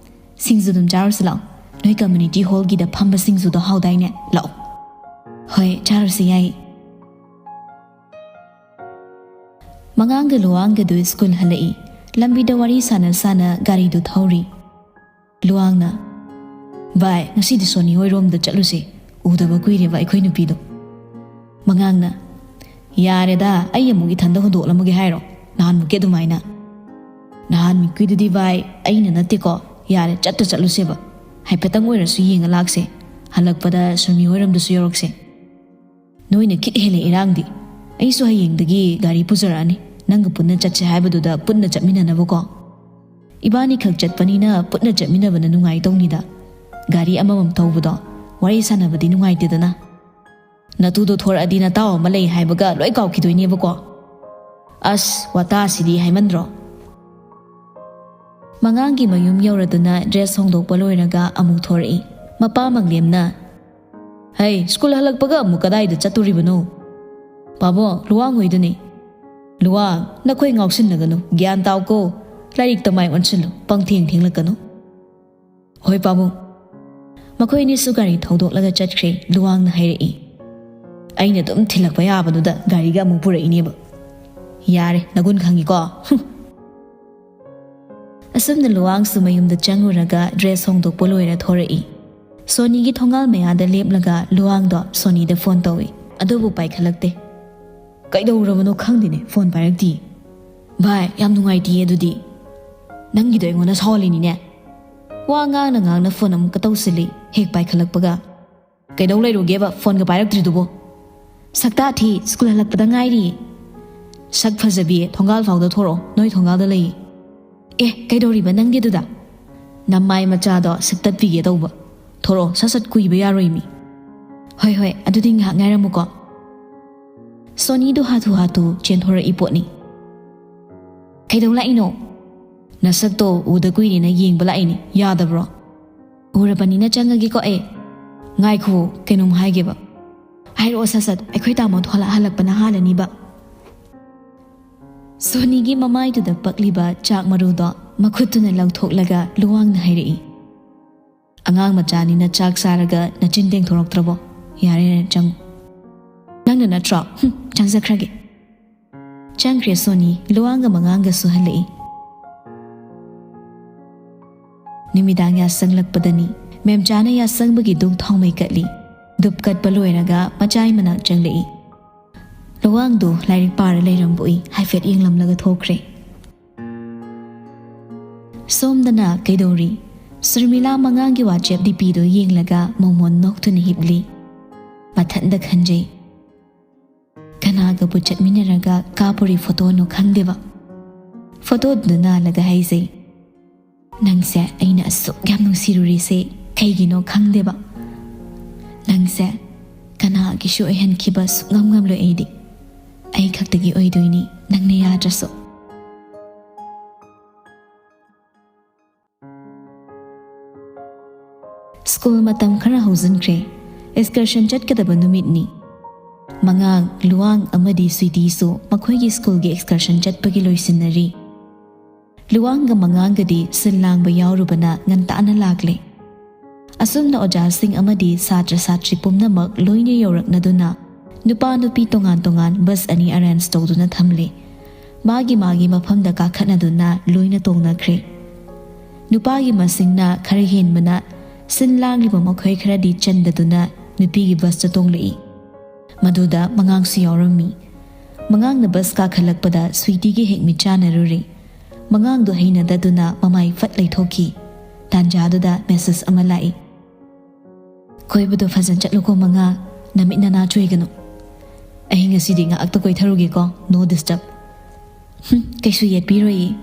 ꯁꯤꯡꯖꯨ ꯑꯗꯨꯝ ꯆꯥꯔꯨꯁꯤ ꯂꯥꯛꯑꯣ꯫ ꯅꯣꯏ community hall ꯒꯤꯗ ꯐꯝꯕ ꯁꯤꯡꯖꯨꯗꯣ ꯍꯥꯎꯗꯥꯏꯅꯦ? ꯂꯥꯛꯑꯣ꯫ ꯍꯣꯏ, ꯆꯥꯔꯨꯁꯤ ꯌꯥꯏ꯫ ꯃꯉꯥꯡꯒ ꯂꯨꯋꯥꯡꯒꯗꯨ ꯁ꯭ꯀꯨꯜ ꯍꯜꯂꯛꯏ꯫ ꯂꯝꯕꯤꯗ ꯋꯥꯔꯤ ꯁꯥꯟꯅ ꯁꯥꯟꯅ ꯒꯥꯔꯤꯗꯨ ꯊꯧꯔꯤ꯫ ꯂꯨꯋꯥꯡꯅ, "ꯚꯥꯏ, ꯉꯁꯤꯗꯤ ꯁꯣꯅꯤ ꯍꯣꯏꯔꯣꯝꯗ ꯆꯠꯂꯨꯁꯦ꯫ ꯎꯗꯕ ꯀꯨꯏꯔꯦꯕ ꯑꯩꯈꯣꯏ ꯅꯨꯄꯤꯗꯣ꯫" ꯃꯉꯥꯡꯅ, "ꯌꯥꯔꯦꯗ, ꯑꯩ ꯑꯃꯨꯛ ꯏꯊꯟꯗ ꯍꯨꯟꯗꯣꯛꯂꯝꯃꯒꯦ ꯍꯥꯏꯔꯣ? ꯅꯍꯥꯟꯃꯨꯛꯀꯤ ꯑꯗꯨꯃꯥꯏꯅ?" "ꯅꯍꯥꯟꯃꯨꯛꯀꯤꯗꯨꯗꯤ ꯚꯥꯏ, ꯑꯩꯅ ꯅꯠꯇꯦꯀꯣ꯫ ꯌꯥꯔꯦ, ꯆꯠꯇ ꯆꯠꯂꯨꯁꯦꯕ꯫ ꯍꯥꯏꯐꯦꯠꯇꯪ ꯑꯣꯏꯔꯁꯨ ꯌꯦꯡꯉ ꯂꯥꯛꯁꯦ꯫ ꯍꯜꯂꯛꯄꯗ ꯁꯣꯅꯤ ꯍꯣꯏꯔꯣꯝꯗꯁꯨ ꯌꯧꯔꯛꯁꯦ꯫ ꯅꯣꯏꯅ ꯈꯤꯠ ꯍꯦꯜꯂꯦ ꯏꯔꯥꯡꯗꯤ꯫ ꯑꯩꯁꯨ ꯍꯌꯦꯡꯗꯒꯤ ꯒꯥꯔꯤ ꯄꯨꯖꯔꯛꯑꯅꯤ꯫ ꯅꯪꯒ ꯄꯨꯟꯅ ꯆꯠꯁꯦ ꯍꯥꯏꯕꯗꯨꯗ ꯄꯨꯟꯅ ꯆꯠꯃꯤꯟꯅꯅꯕꯀꯣ꯫ ꯏꯕꯥꯅꯤ ꯈꯛ ꯆꯠꯄꯅꯤꯅ ꯄꯨꯟꯅ ꯆꯠꯃꯤꯟꯅꯕꯅ ꯅꯨꯡꯉꯥꯏꯗꯧꯅꯤꯗ꯫ ꯒꯥꯔꯤ ꯑꯃꯃꯝ ꯊꯧꯕꯗꯣ ꯋꯥꯔꯤ ꯁꯥꯟꯅꯕꯗꯤ ꯅꯨꯡꯉꯥꯏꯇꯦꯗꯅ꯫ ꯅꯇꯨꯗꯣ ꯊꯣꯔꯛꯑꯗꯤ ꯅꯇꯥꯎ ꯑꯃ ꯂꯩ ꯍꯥꯏꯕꯒ ꯂꯣꯏ ꯀꯥꯎꯈꯤꯗꯣꯏꯅꯦꯕꯀꯣ꯫" "ꯑꯁ, ꯋꯥꯇꯥꯁꯤꯗꯤ ꯍꯥꯏꯃꯟꯗ꯭ꯔꯣ?" ꯃꯉꯥꯡꯒꯤ ꯃꯌꯨꯝ ꯌꯧꯔꯗꯨꯅ dress ꯍꯣꯡꯗꯣꯛꯄ ꯂꯣꯏꯔꯒ ꯑꯃꯨꯛ ꯊꯣꯔꯛꯏ꯫ ꯃꯄꯥ ꯃꯪꯂꯦꯝꯅ, "ꯍꯩ, ꯁ꯭ꯀꯨꯜ ꯍꯜꯂꯛꯄꯒ ꯑꯃꯨꯛ ꯀꯗꯥꯏꯗ ꯆꯠꯇꯣꯔꯤꯕꯅꯣ?" "ꯄꯥꯕꯨꯡ, ꯂꯨꯋꯥꯡ ꯍꯣꯏꯗꯅꯤ꯫" "ꯂꯨꯋꯥꯡ, ꯅꯈꯣꯏ ꯉꯥꯎꯁꯤꯟꯅꯒꯅꯨ, ꯒ꯭ꯌꯥꯟ ꯇꯥꯎꯀꯣ꯫ ꯂꯥꯏꯔꯤꯛꯇ ꯃꯥꯏ ꯑꯣꯟꯁꯤꯜꯂꯨ, ꯄꯪꯊꯦꯡ ꯊꯦꯡꯂꯛꯀꯅꯨ꯫" "ꯍꯣꯏ ꯄꯥꯕꯨꯡ꯫" ꯃꯈꯣꯏ ꯑꯅꯤꯁꯨ ꯒꯥꯔꯤ ꯊꯧꯗꯣꯛꯂꯒ ꯆꯠꯈ꯭ꯔꯦ꯫ ꯂꯨꯋꯥꯡꯅ ꯍꯥꯏꯔꯛꯏ, "ꯑꯩꯅ ꯑꯗꯨꯝ ꯊꯤꯜꯂꯛꯄ ꯌꯥꯕꯗꯨꯗ ꯒꯥꯔꯤꯒ ꯑꯃꯨꯛ ꯄꯨꯔꯛꯏꯅꯦꯕ꯫ ꯌꯥꯔꯦ, ꯅꯒꯨꯟ ꯈꯪꯉꯤꯀꯣ꯫" ꯍꯨꯝ꯫ ꯑꯁꯨꯝꯅ ꯂꯨꯋꯥꯡꯁꯨ ꯃꯌꯨꯝꯗ ꯆꯪꯉꯨꯔꯒ dress ꯍꯣꯡꯗꯣꯛꯄ ꯂꯣꯏꯔ ꯊꯣꯔꯛꯏ꯫ ꯁꯣꯅꯤꯒꯤ ꯊꯣꯡꯒꯥꯜ ꯃꯌꯥꯗ ꯂꯦꯞꯂꯒ ꯂꯨꯋꯥꯡꯗꯣ ꯁꯣꯅꯤꯗ ꯐꯣꯟ ꯇꯧꯏ, ꯑꯗꯨꯕꯨ ꯄꯥꯏꯈꯠꯂꯛꯇꯦ꯫ ꯀꯩꯗꯧꯔꯕꯅꯣ ꯈꯪꯗꯦꯅꯦ, ꯐꯣꯟ ꯄꯥꯏꯔꯛꯇꯤꯌꯦ꯫ ꯚꯥꯏ, ꯌꯥꯝ ꯅꯨꯡꯉꯥꯏꯇꯤꯌꯦ ꯑꯗꯨꯗꯤ꯫ ꯅꯪꯒꯤꯗꯣ ꯑꯩꯉꯣꯟꯗ ꯁꯥꯎꯍꯜꯂꯤꯅꯤꯅꯦ꯫ ꯋꯥ ꯉꯥꯡꯅ ꯉꯥꯡꯅ ꯐꯣꯟ ꯑꯃꯨꯛꯀ ꯇꯧꯁꯤꯜꯂꯤ, ꯍꯦꯛ ꯄꯥꯏꯈꯠꯂꯛꯄꯒ꯫ ꯀꯩꯗꯧ ꯂꯩꯔꯨꯒꯦꯕ ꯐꯣꯟꯒ ꯄꯥꯏꯔꯛꯇ꯭ꯔꯤꯗꯨꯕꯣ? ꯁꯛꯇꯥ ꯊꯤ, ꯁ꯭ꯀꯨꯜ ꯍꯜꯂꯛꯄꯗ ꯉꯥꯏꯔꯤꯌꯦ꯫ ꯁꯛ ꯐꯖꯕꯤ, ꯊꯣꯡꯒꯥꯜ ꯐꯥꯎꯗ ꯊꯣꯔꯛꯑꯣ, ꯅꯣꯏ ꯊꯣꯡꯒꯥꯜꯗ ꯂꯩꯌꯦ꯫ ꯑꯦ, ꯀꯩꯗꯧꯔꯤꯕ ꯅꯪꯗꯤ ꯑꯗꯨꯗ? ꯅꯃꯥꯏ ꯃꯆꯥꯗꯣ ꯁꯛꯇꯠꯄꯤꯒꯦ ꯇꯧꯕ꯫ ꯊꯣꯔꯛꯑꯣ, ꯁꯠ ꯁꯠ ꯀꯨꯏꯕ ꯌꯥꯔꯣꯏ ꯃꯤ꯫ ꯍꯣꯏ ꯍꯣꯏ, ꯑꯗꯨꯗꯤ ꯉꯥꯏꯍꯥꯛ ꯉꯥꯏꯔꯝꯃꯨꯀꯣ꯫ ꯁꯣꯅꯤꯗꯣ ꯍꯥꯊꯨ ꯍꯥꯊꯨ ꯆꯦꯟꯊꯣꯔꯛꯏ ꯄꯣꯠꯅꯤ꯫ ꯀꯩꯗꯧ ꯂꯥꯛꯏꯅꯣ? ꯅꯁꯛꯇꯣ ꯎꯗ ꯀꯨꯏꯔꯦꯅ ꯌꯦꯡꯕ ꯂꯥꯛꯏꯅꯤ, ꯌꯥꯗꯕ꯭ꯔꯣ? ꯎꯔꯕꯅꯤꯅ ꯆꯪꯉꯒꯦꯀꯣ ꯑꯩ꯫ ꯉꯥꯏꯈꯣ, ꯀꯩꯅꯣꯝ ꯍꯥꯏꯒꯦꯕ꯫ ꯍꯥꯏꯔꯛꯑꯣ ꯁꯠ ꯁꯠ, ꯑꯩꯈꯣꯏ ꯇꯥꯃꯣꯗꯣ ꯍꯜꯂꯛ-, ꯍꯜꯂꯛꯄꯅ ꯍꯥꯜꯂꯅꯤꯕ꯫ ꯁꯣꯅꯤꯒꯤ ꯃꯃꯥꯏꯗꯨꯗ ꯄꯛꯂꯤꯕ ꯆꯥꯛ ꯃꯔꯨꯗꯣ ꯃꯈꯨꯠꯇꯨꯅ ꯂꯧꯊꯣꯛꯂꯒ ꯂꯨꯋꯥꯡꯅ ꯍꯥꯏꯔꯛꯏ꯫ ꯑꯉꯥꯡ ꯃꯆꯥꯅꯤꯅ ꯆꯥꯛ ꯆꯥꯔꯒ ꯅꯆꯤꯟ ꯇꯦꯡꯊꯣꯔꯛꯇ꯭ꯔꯕꯣ? ꯌꯥꯔꯦ, ꯌꯥꯔꯦ, ꯆꯪꯉꯨ꯫ ꯅꯪꯅ ꯅꯠꯇ꯭ꯔꯣ? ꯍꯨꯝ, ꯆꯪꯖꯈ꯭ꯔꯒꯦ꯫ ꯆꯪꯈ꯭ꯔꯦ ꯁꯣꯅꯤ, ꯂꯨꯋꯥꯡꯒ ꯃꯉꯥꯡꯒꯁꯨ ꯍꯜꯂꯛꯏ꯫ ꯅꯨꯃꯤꯗꯥꯡ ꯌꯥꯁꯪꯂꯛꯄꯗꯅꯤ꯫ ꯃꯦꯝꯆꯥꯅ ꯌꯥꯁꯪꯕꯒꯤ ꯙꯨꯞ ꯊꯥꯎꯃꯩ ꯀꯠꯂꯤ꯫ ꯙꯨꯞ ꯀꯠꯄ ꯂꯣꯏꯔꯒ ꯃꯆꯥꯏ ꯃꯅꯥꯛ ꯆꯪꯂꯛꯏ꯫ ꯂꯨꯋꯥꯡꯗꯨ ꯂꯥꯏꯔꯤꯛ ꯄꯥꯔ ꯂꯩꯔꯝꯕ ꯎꯏ, ꯍꯥꯏꯐꯦꯠ ꯌꯦꯡꯂꯝꯂꯒ ꯊꯣꯛꯈ꯭ꯔꯦ꯫ ꯁꯣꯝꯗꯅ ꯀꯩꯗꯧꯔꯤ? ꯁꯔꯃꯤꯂꯥ ꯃꯉꯥꯡꯒꯤ WhatsApp DPꯗꯨ ꯌꯦꯡꯂꯒ ꯃꯣꯃꯣꯟ ꯅꯣꯛꯇꯨꯅ ꯍꯤꯞꯂꯤ꯫ ꯃꯊꯟꯗ ꯈꯟꯖꯩ꯫ ꯀꯅꯥꯒꯕꯨ ꯆꯠꯃꯤꯟꯅꯔꯒ ꯀꯥꯞꯄꯨꯔꯤ ꯐꯣꯇꯣꯅꯣ ꯈꯪꯗꯦꯕ꯫ ꯐꯣꯇꯣꯗꯨꯗ ꯅꯥꯜꯂꯒ ꯍꯥꯏꯖꯩ, "ꯅꯪꯁꯦ ꯑꯩꯅ ꯑꯁꯨꯛ ꯌꯥꯝ ꯅꯨꯡꯁꯤꯔꯨꯔꯤꯁꯦ ꯀꯩꯒꯤꯅꯣ ꯈꯪꯗꯦꯕ꯫ ꯅꯪꯁꯦ ꯀꯅꯥꯒꯤꯁꯨ ꯑꯣꯏꯍꯟꯈꯤꯕ ꯁꯨꯛꯉꯝ ꯉꯝꯂꯣꯏ ꯑꯩꯗꯤ꯫ ꯑꯩ ꯈꯛꯇꯒꯤ ꯑꯣꯏꯗꯣꯏꯅꯤ ꯅꯪꯅ ꯌꯥꯗ꯭ꯔꯁꯨ꯫" ꯁ꯭ꯀꯨꯜ ꯃꯇꯝ ꯈꯔ ꯍꯧꯖꯤꯟꯈ꯭ꯔꯦ꯫ Excursion ꯆꯠꯀꯗꯕ ꯅꯨꯃꯤꯠꯅꯤ꯫ ꯃꯉꯥꯡ, ꯂꯨꯋꯥꯡ ꯑꯃꯗꯤ ꯁ꯭ꯋꯤꯇꯤꯁꯨ ꯃꯈꯣꯏꯒꯤ ꯁ꯭ꯀꯨꯜꯒꯤ excursion ꯆꯠꯄꯒꯤ ꯂꯣꯏꯁꯤꯟꯅꯔꯤ꯫ ꯂꯨꯋꯥꯡꯒ ꯃꯉꯥꯡꯒꯗꯤ ꯁꯤꯜ ꯂꯥꯡꯕ ꯌꯥꯎꯔꯨꯕꯅ ꯉꯟꯇꯥꯅ ꯂꯥꯛꯂꯦ꯫ ꯑꯁꯨꯝꯅ ꯑꯣꯖꯥꯁꯤꯡ ꯑꯃꯗꯤ ꯁꯥꯇ꯭ꯔ ꯁꯥꯇ꯭ꯔꯤ ꯄꯨꯝꯅꯃꯛ ꯂꯣꯏꯅ ꯌꯧꯔꯛꯅꯗꯨꯅ ꯅꯨꯄꯥ ꯅꯨꯄꯤ ꯇꯣꯉꯥꯟ ꯇꯣꯉꯥꯟ bus ꯑꯅꯤ arrange ꯇꯧꯗꯨꯅ ꯊꯝꯂꯦ꯫ ꯃꯥꯒꯤ ꯃꯥꯒꯤ ꯃꯐꯝꯗ ꯀꯥꯈꯠꯅꯗꯨꯅ ꯂꯣꯏꯅ ꯇꯣꯡꯅꯈ꯭ꯔꯦ꯫ ꯅꯨꯄꯥꯒꯤ ꯃꯁꯤꯡꯅ ꯈꯔ ꯍꯦꯟꯕꯅ ꯁꯤꯟ ꯂꯥꯡꯂꯤꯕ ꯃꯈꯣꯏ ꯈꯔꯗꯤ ꯆꯟꯗꯗꯨꯅ ꯅꯨꯄꯤꯒꯤ ꯕꯁꯇ ꯇꯣꯡꯂꯛꯏ꯫ ꯃꯗꯨꯗ ꯃꯉꯥꯡꯁꯨ ꯌꯥꯎꯔꯝꯃꯤ꯫ ꯃꯉꯥꯡꯅ ꯕꯁ ꯀꯥꯈꯠꯂꯛꯄꯗ ꯁ꯭ꯋꯤꯇꯤꯒ ꯍꯦꯛ ꯃꯤꯠꯆꯥꯟꯅꯔꯨꯔꯦ꯫ ꯃꯉꯥꯡꯗꯣ ꯍꯩꯅꯗꯗꯨꯅ ꯃꯃꯥꯏ ꯐꯠ ꯂꯩꯊꯣꯛꯈꯤ꯫ ꯇꯥꯟꯖꯥꯗꯨꯗ ꯃꯦꯁꯦꯖ ꯑꯃ ꯂꯥꯛꯏ꯫ "ꯀꯣꯏꯕꯗꯣ ꯐꯖꯅ ꯆꯠꯂꯨꯀꯣ ꯃꯉꯥꯡ, ꯅꯃꯤꯠ ꯅꯅꯥ ꯆꯣꯏꯒꯅꯨ꯫ ꯑꯩ ꯉꯁꯤꯗꯤ ꯉꯥꯏꯍꯥꯛꯇ ꯀꯣꯏꯊꯔꯨꯒꯦꯀꯣ, no disturb꯫" "ꯍꯨꯝ, ꯀꯩꯁꯨ ꯌꯦꯠꯄꯤꯔꯣꯏꯌꯦ꯫